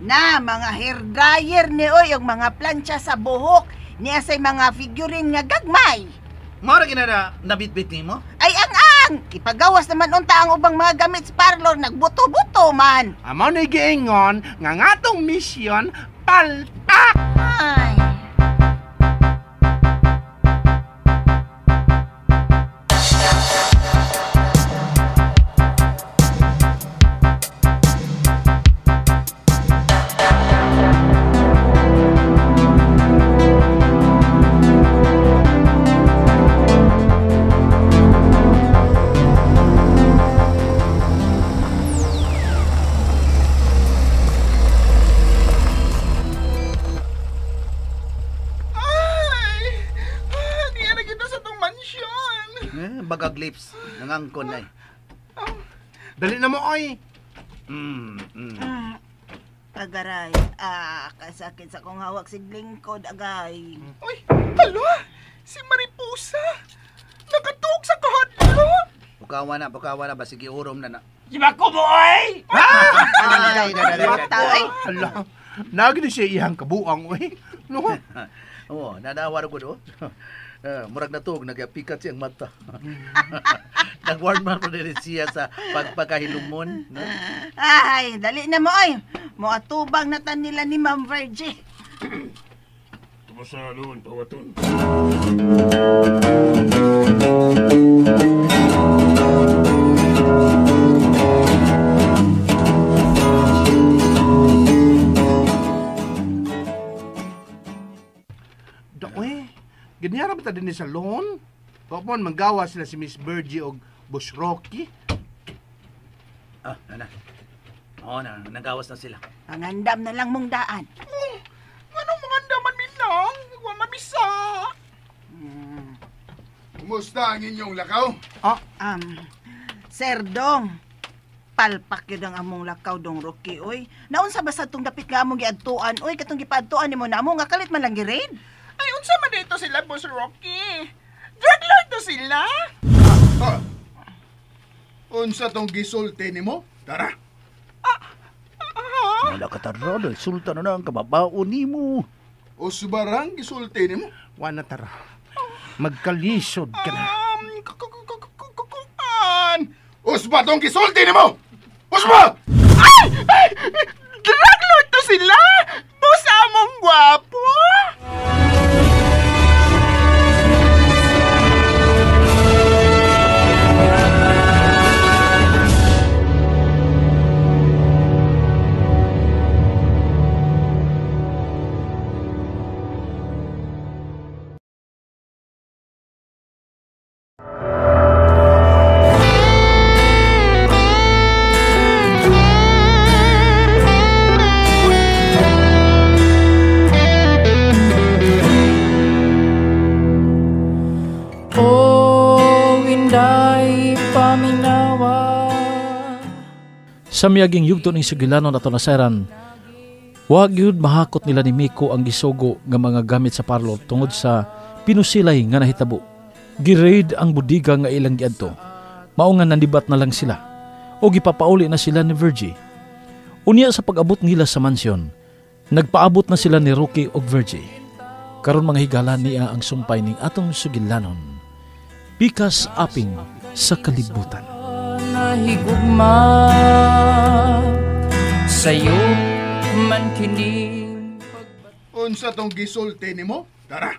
Na, mga hair dryer ni oy, yung mga plancha sa buhok, niya say mga figurine nga gagmay. Mara gina na nabitbit nimo? Ay, ang-ang! Ipagawas naman unta ang ubang mga gamit sa parlor, nagbuto-buto man. Amo ni giingon nga ngatong misyon palpak! Ay. Bagag lips, nangangkon ay. Dali na mo, oy. Agaray, kasakit sa kong hawak si lingkod, agay. Uy, hala, si Mariposa. Nakatuog sa kahadlo. Bukawa na ba sige urom na na. Si Bako mo ay! Ay, Ay. Ala, nagdi siya iyang kabuang oy. No. Oo, nanawa ko do. Murag na tuog, nagapikat siyang mata. Nag-warm up na rin siya sa pagpakahilumon. No? Ay, dali na mo ay. Moatubang na tan nila ni Ma'am Virgie. Tumusa noon, pawaton. Daoy, ganyan ba ta din sa salon? Kapon, manggawa sila si Miss Virgie og Boss Rocky. Ah, nana. Oo, na, nagawas na sila. Pangandam na lang mong daan. Anong mga andaman minang? Wa mabisa. Kumusta ang inyong lakaw? Sir Dong, palpak yun ang among lakaw dong Rocky, oy. Naunsa ba sa tong dapit nga among giadtuan, oy, katong gipaadtuan nimo na amo nga kalit man lang gi-raid? Ay, unsa man dito sila, Boss Rocky? Drug lord to sila? Ah. Unsa tong gisulti nimo? Tara. Wala ka tara, sultan na ang kababao nimo. Usbarang gisulti nimo? Wa na tara. Magkalisod ka na. Kuan! Usba tong gisulti nimo! Usba! Ay! Ay! Drug lord to sila! Boss among gwapo! Sa miyaging yugto ning sugilanon ato nasayran, wa gyud mahakot nila ni Miko ang gisugo nga mga gamit sa parlor tungod sa pinusilay nga nahitabo. Gi-raid ang budiga nga ilang giadto. Mao nga nandibat na lang sila o gipapauli na sila ni Virgie. Unya sa pag-abot nila sa mansyon, nagpaabot na sila ni Rocky og Virgie. Karon mga higala niya ang sumpay ning atong sugilanon. Pikas aping sa kalibutan. Nahigugma sa'yo man kining Unsa tong gisulti nimo? Tara.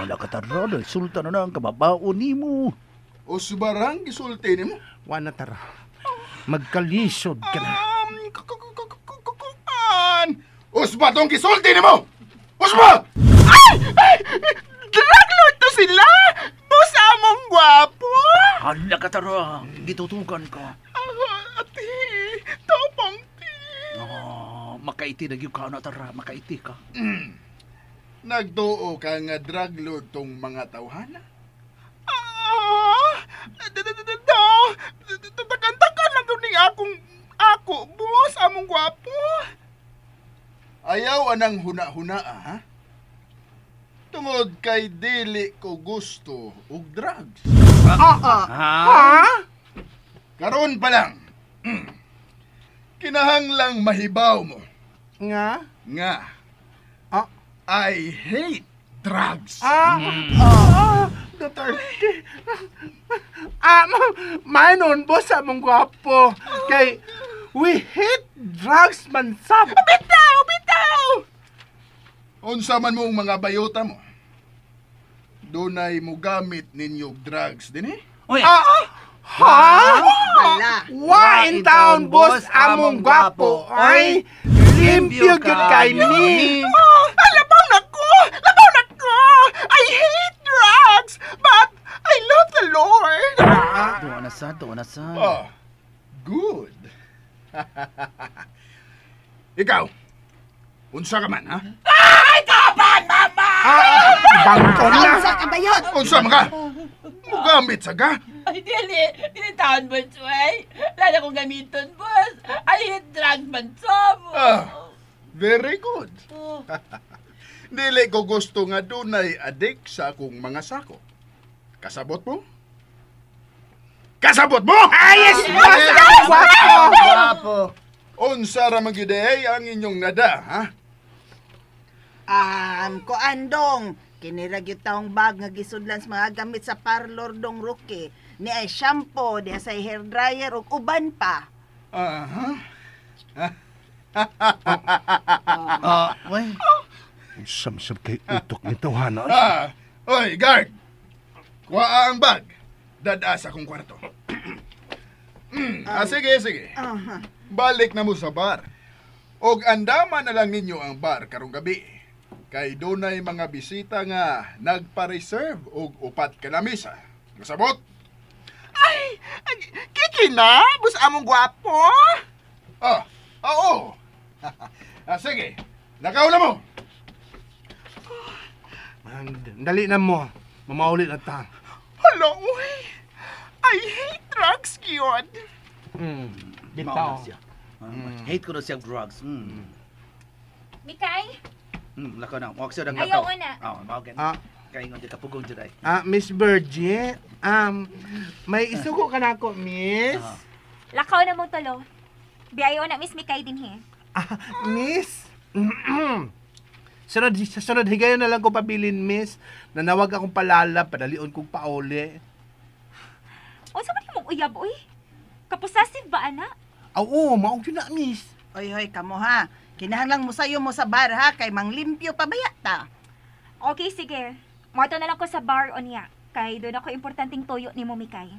Wala ka tara, sultan na ang kababao nimo. Usbarang gisulti nimo? Wa na tara. Magkalisod ka na. Kuan! Usba tong gisulti nimo! Usba! Ay! Ay! Drug lord to sila! Boss among gwapo! Hala ka tara, gitutukan ka. Ate, tapang ti. Oh, makaiti na gyud ka na tara, makaiti ka. Nagtuo ka nga drug lord tong mga tawhana? Takan-takan lang ning akong ako, boss among gwapo. Ayaw anang huna-huna, ha? Tungod kay dili ko gusto og drugs. Ha? Karon pa lang. Kinahanglang mahibaw mo. Nga? Nga. Ah? I hate drugs. Duterte. Manon, boss, among gwapo. Kay, we hate drugs man sab. Bitaw! Bitaw! Unsa man mong mga bayota mo, dunay mo gamit ninyo drugs din eh? Uy! Ha? Wala. Wa in town, boss, among gwapo. Ay, limpyo gyud kay mi. Oh, labaw na ko! Labaw na ko! I hate drugs, but I love the Lord. Doon na sa, doon na sa. Oh, good. Ikaw, unsa ka man, ha? Ay, kapan, mama! Bangko na! Unsa ka bayot? Unsa man ka? Mugamit sa ka? Ay, dili. Dili taon, boss, wey. Wala na kong gamiton, boss. I hate drugs man, sob. Ah, very good. Dili ko gusto nga dunay adik sa akong mga sako. Kasabot mo? Kasabot mo? Ay, yes, boss! Guwapo! Guwapo! Unsa ra man gyud ay ang inyong nada, ha? Kuan dong, kini ra gyud taong bag nga gisudlan sa mga gamit sa parlor dong Roque. Ni ay shampoo, di sa hair dryer ug uban pa. Aha. Wey. Samsam kay utok ni tawhana. Ah, oy, guard. Kuha ang bag. Dada sa akong kwarto. Sige, sige. Balik na mo sa bar. Og andaman na lang ninyo ang bar karong gabi. Kay dunay mga bisita nga nagpa-reserve og upat ka lamesa. Nasabot? Ay, kiki na, bus among gwapo. Ah, oo. Sige, nakaw na mo. Dali na mo. Mamaulit na ta. Hala, uy. I hate drugs, gyud. Bitaw. Hate ko na siya drugs. Mikay? Lakaw na. Huwag siya nang Ayaw lakaw. na. Oh, mao gani. Kaingon di kapugong dyan ay. Miss Virgie, may isugo ka na ako, miss. Lakaw na mong tulo. Biyayo na, Miss Mikay din he. Miss? Sunod, sa sunod, higayon na lang ko pabilin, miss. Nanawag akong palala, padalion kong pauli. Unsa man imong uyab, uy? Kaposasive ba, ana? Oo, maog yun na, miss. Oy, hoy, kamo ha. Kinahanglang mo sayo mo sa bar ha, kay manglimpyo pa baya ta. Okay, sige. Moto na lang ko sa bar unya. Kay doon ako importanteng tuyo ni mo, Mikay.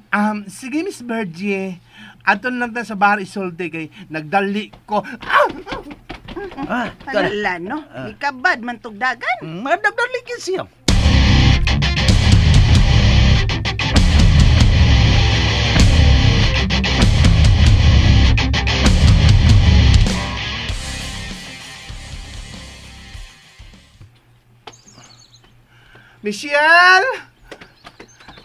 Sige, Miss Virgie. Aton lang ta sa bar isulti kay nagdali ko. Ah! Hala, no? Ikabad man tugdagan. Madagdaligin siya. Michelle!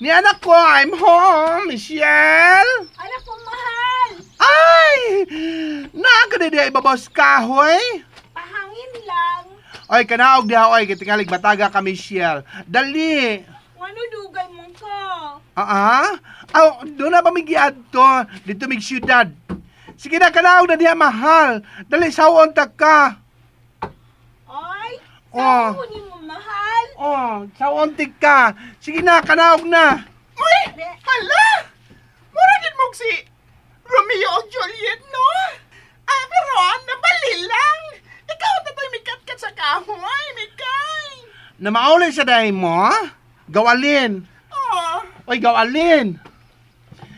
Ni anak ko, I'm home! Michelle! Anak ko, mahal! Ay! Naaka na diya ibabos kahoy? Pahangin lang. Oy, kanaog diha, oy, kitingalig bataga ka, Michelle. Dali! Ano dugay mo ka? Ah? Aw, doon na pamigiad to. Dito mig syudad. Sige na, kanaog na diha, mahal. Dali, sawon ta ka. Ay, Oh. sawon mo, mahal. Oh, sawon ka. Sige na, kanaog na. Uy, hala! Mura gid mo si Romeo og Juliet, no? Ah, pero nabali lang. Ikaw na to'y mikat-kat sa kahoy, Mikay. Na mauli sa dahi mo, gawalin. Oh. Oy, gawalin.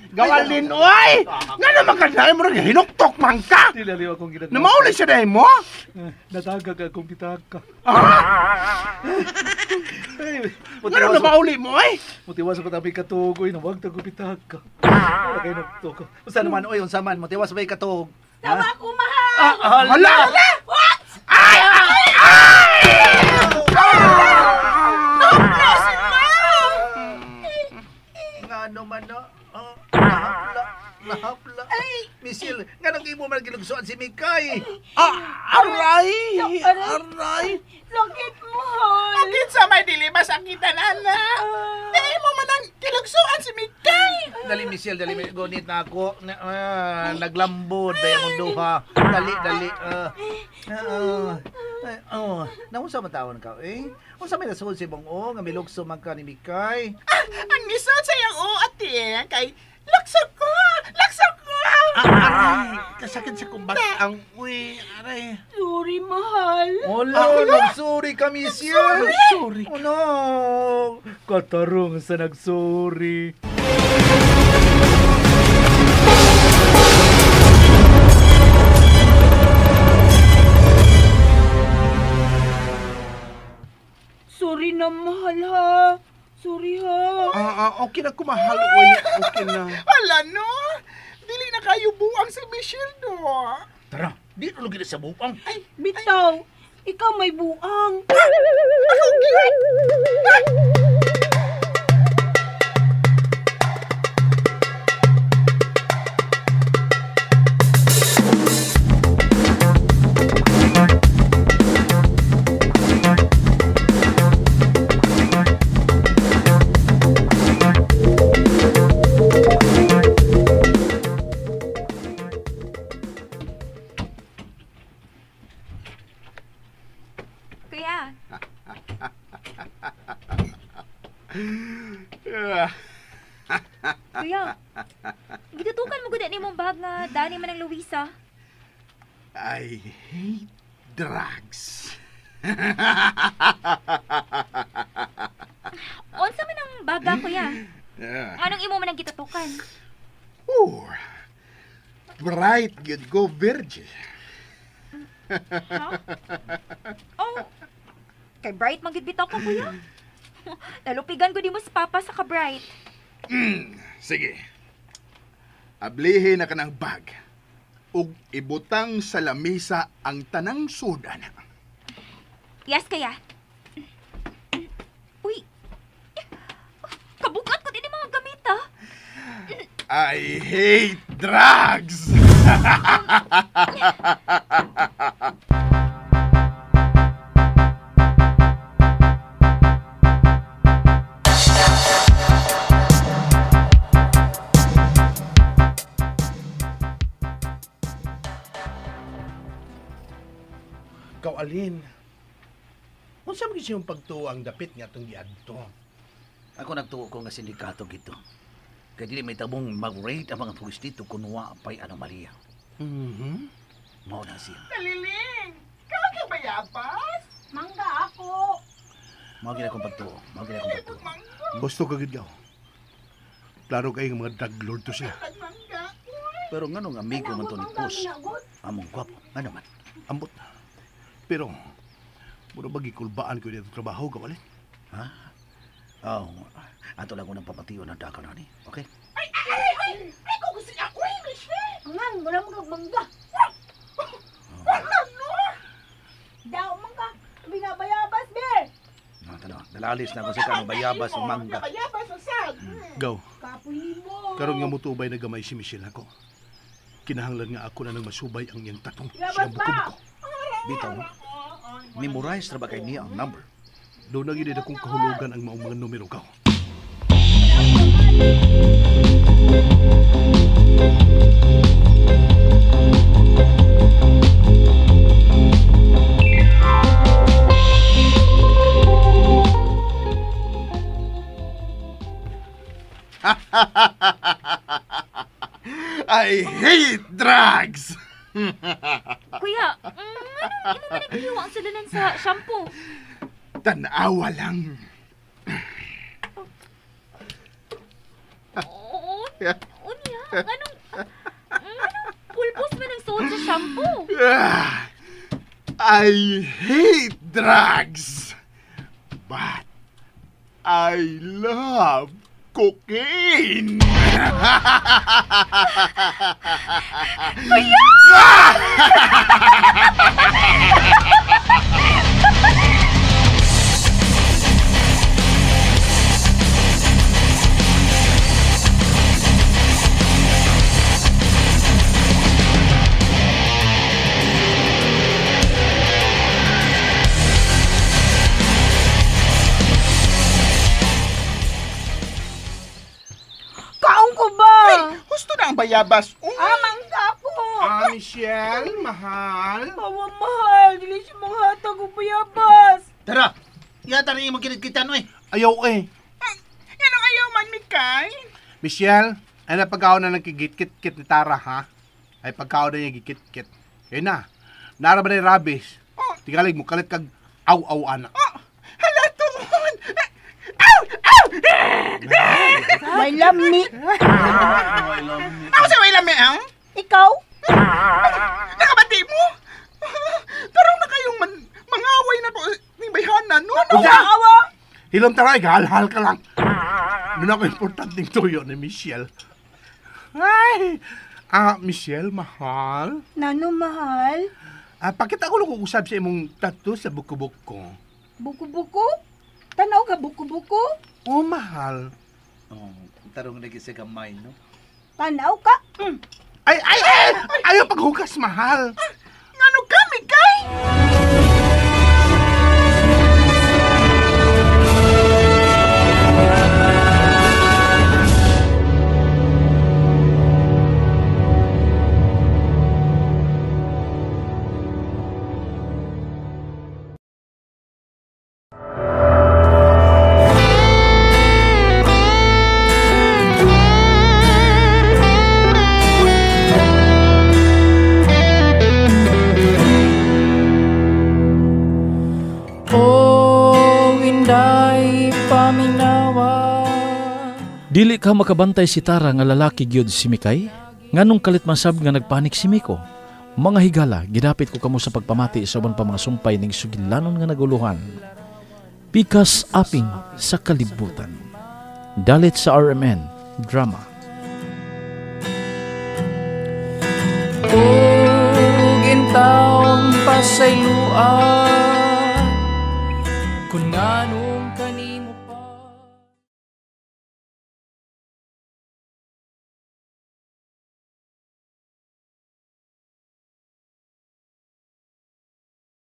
Gawalin, oy! Nga naman ka dahi mo, hinuktok man ka! Dilaliw akong ginagawa. Na mauli sa dahi mo? Natagag akong pitaka. Ah! Nga naman mauli mo, oy? Mutiwas pa tabi katog, oy, nawag tag pitaka. Wala kayo nagtuko. Unsa naman, oy, unsa man, mutiwas ba katog? Tawa ko, mahal! Hala! Hala! What? Ay! Ay! Ay! Nga naman na, nahapla, nahapla. Ay! Michelle, nga nang imo man gilugsuan si Mikay. Ah, aray! Aray! Sakit, mahal! Bakit sa may dili masakitan, ana? Di mo man ang kilugsuan si Mikay. Dali, Michelle, dali, gunit na ako. Naglambod, ba yung duha. Dali, dali. Oh, naunsa man tawon ka, eh? Unsa may nasuod si Bong O, nga milugso man ka ni Mikay? Ang nisod sa iyang o, ate, kay laksa ko, laksa ko. Aray! Kasakit sa kumbat ang uy, aray. Sorry, mahal. Wala, nagsorry ka, Michelle. Sorry. Oh, no. Katarong sa nagsorry. Sorry na, mahal, ha. Sorry, ha. Okay na kumahal, oy. Okay na. Hala, no? Dili na kayo buang si Michelle, do. Tara, di na lagi na sa buang. Ay, Bitaw, ikaw may buang. Ako, gyud. Kuya. Kuya, gitutukan mo gud ni mong bag nga dani man ang Luisa. I hate drugs. Unsa man ang baga, kuya? Yeah. Anong imo man ang gitutukan? Oh, bright gyud go, Virgil. Huh? Oh, kay bright man gyud bitaw ka, kuya. Nalupigan ko di mo sa papa sa ka-bright. Sige. Ablihin na ka ng bag. Ug ibutang sa lamisa ang tanang sudan. Yes, kaya. Uy, kabukat ko din yung mga gamit, ah. I hate drugs! Ikaw, Alin. Unsa man siyang pagtuo ang dapit nga atong giadto? Ako nagtuo ko nga sindikato gito. Kay dili may tabong mag-rate ang mga pulis dito kung wa pa'y anomalya. Mhm. Mao na siya. Taliling! Kaya ka bayabas? Mangga ako. Mao gid akong pagtuo. Mao gid akong pagtuo. Gusto ka gid gaw. Klaro kay nga mga drug lord to sila. Pero nganong amigo man to ni Pus, among gwapo, ano man. Ambot. Pero mura ba gikulbaan ko dito trabaho ka Alin? Ha? Oh, ato lang ko ng papatiyo ng daka na ni. Okay? Ay, ay, ay! Ay, kung gusto niya ako, eh, Michelle! Angan, wala mo kag mangga. Wala, no! Daw mangga. Binabayabas, ber. No, tanaw. Dalalis na ko sa kanong bayabas o mangga. Bayabas, usag! Gaw, Kapoy nimo. karon nga mutubay na gamay si Michelle ako. Kinahanglan nga ako na nang masubay ang iyang tatong. Labas Siyang buko-buko. Bitaw, no? Memorize ra ba kay niya ang number? Doon na gid akong kahulugan ang maong mga numero gaw. I hate drugs! Kuya, anong imo man ang gihiwa ang sulunan sa shampoo? Tanawa lang. Oo, unya, anong pulbos man ang suot sa shampoo? I hate drugs. But I love cocaine. Kuya! Kaon ko ba? Ay, gusto na ang bayabas. Ah, mangga ko. Ah, Michelle, mahal. Awa, mahal. Dili siya manghatag og bayabas. Tara! Yata rin mo kinitkitan, eh. Ayaw eh. Yan ang ayaw man, Mikay. Michelle, ay napagkaon na ng kigit-kit-kit ni Tara, ha? Ay pagkaon na niya gikit-kit. Kaya na, nara ba na yung rabis? Tingalig mo, kalit kag aw-aw, anak. Hala, tuon! Aw! Aw! May lami. Ako sa may lami, ang? Ikaw? Nakabati mo? Tarong na kayong mangaway na to ni bayhanan, no? No? Usa! Awa! Hilom tara, halhal ka lang. Doon ako importanteng tuyo ni Michelle. Ay! Ah, Michelle, mahal. Nano, mahal? Ah, pakita ko lang kung usab sa imong tattoo sa buko-buko. Buko-buko? Tanaw ka buko-buko? Oh, mahal. Oh, tarong na sa gamay, no? Tanaw ka? Mm. Ay, ay, ay! Ayaw paghugas, mahal. Ngano ka, Mikay? Dili ka makabantay si Tara nga lalaki gyud si Mikay? Nganong kalit man sab nga nagpanik si Miko? Mga higala, gidapit ko kamo sa pagpamati sa uban pa mga sumpay ning sugilanon nga naguluhan. Pikas aping sa kalibutan. Dalit sa RMN Drama. Ug intawon pasayloa.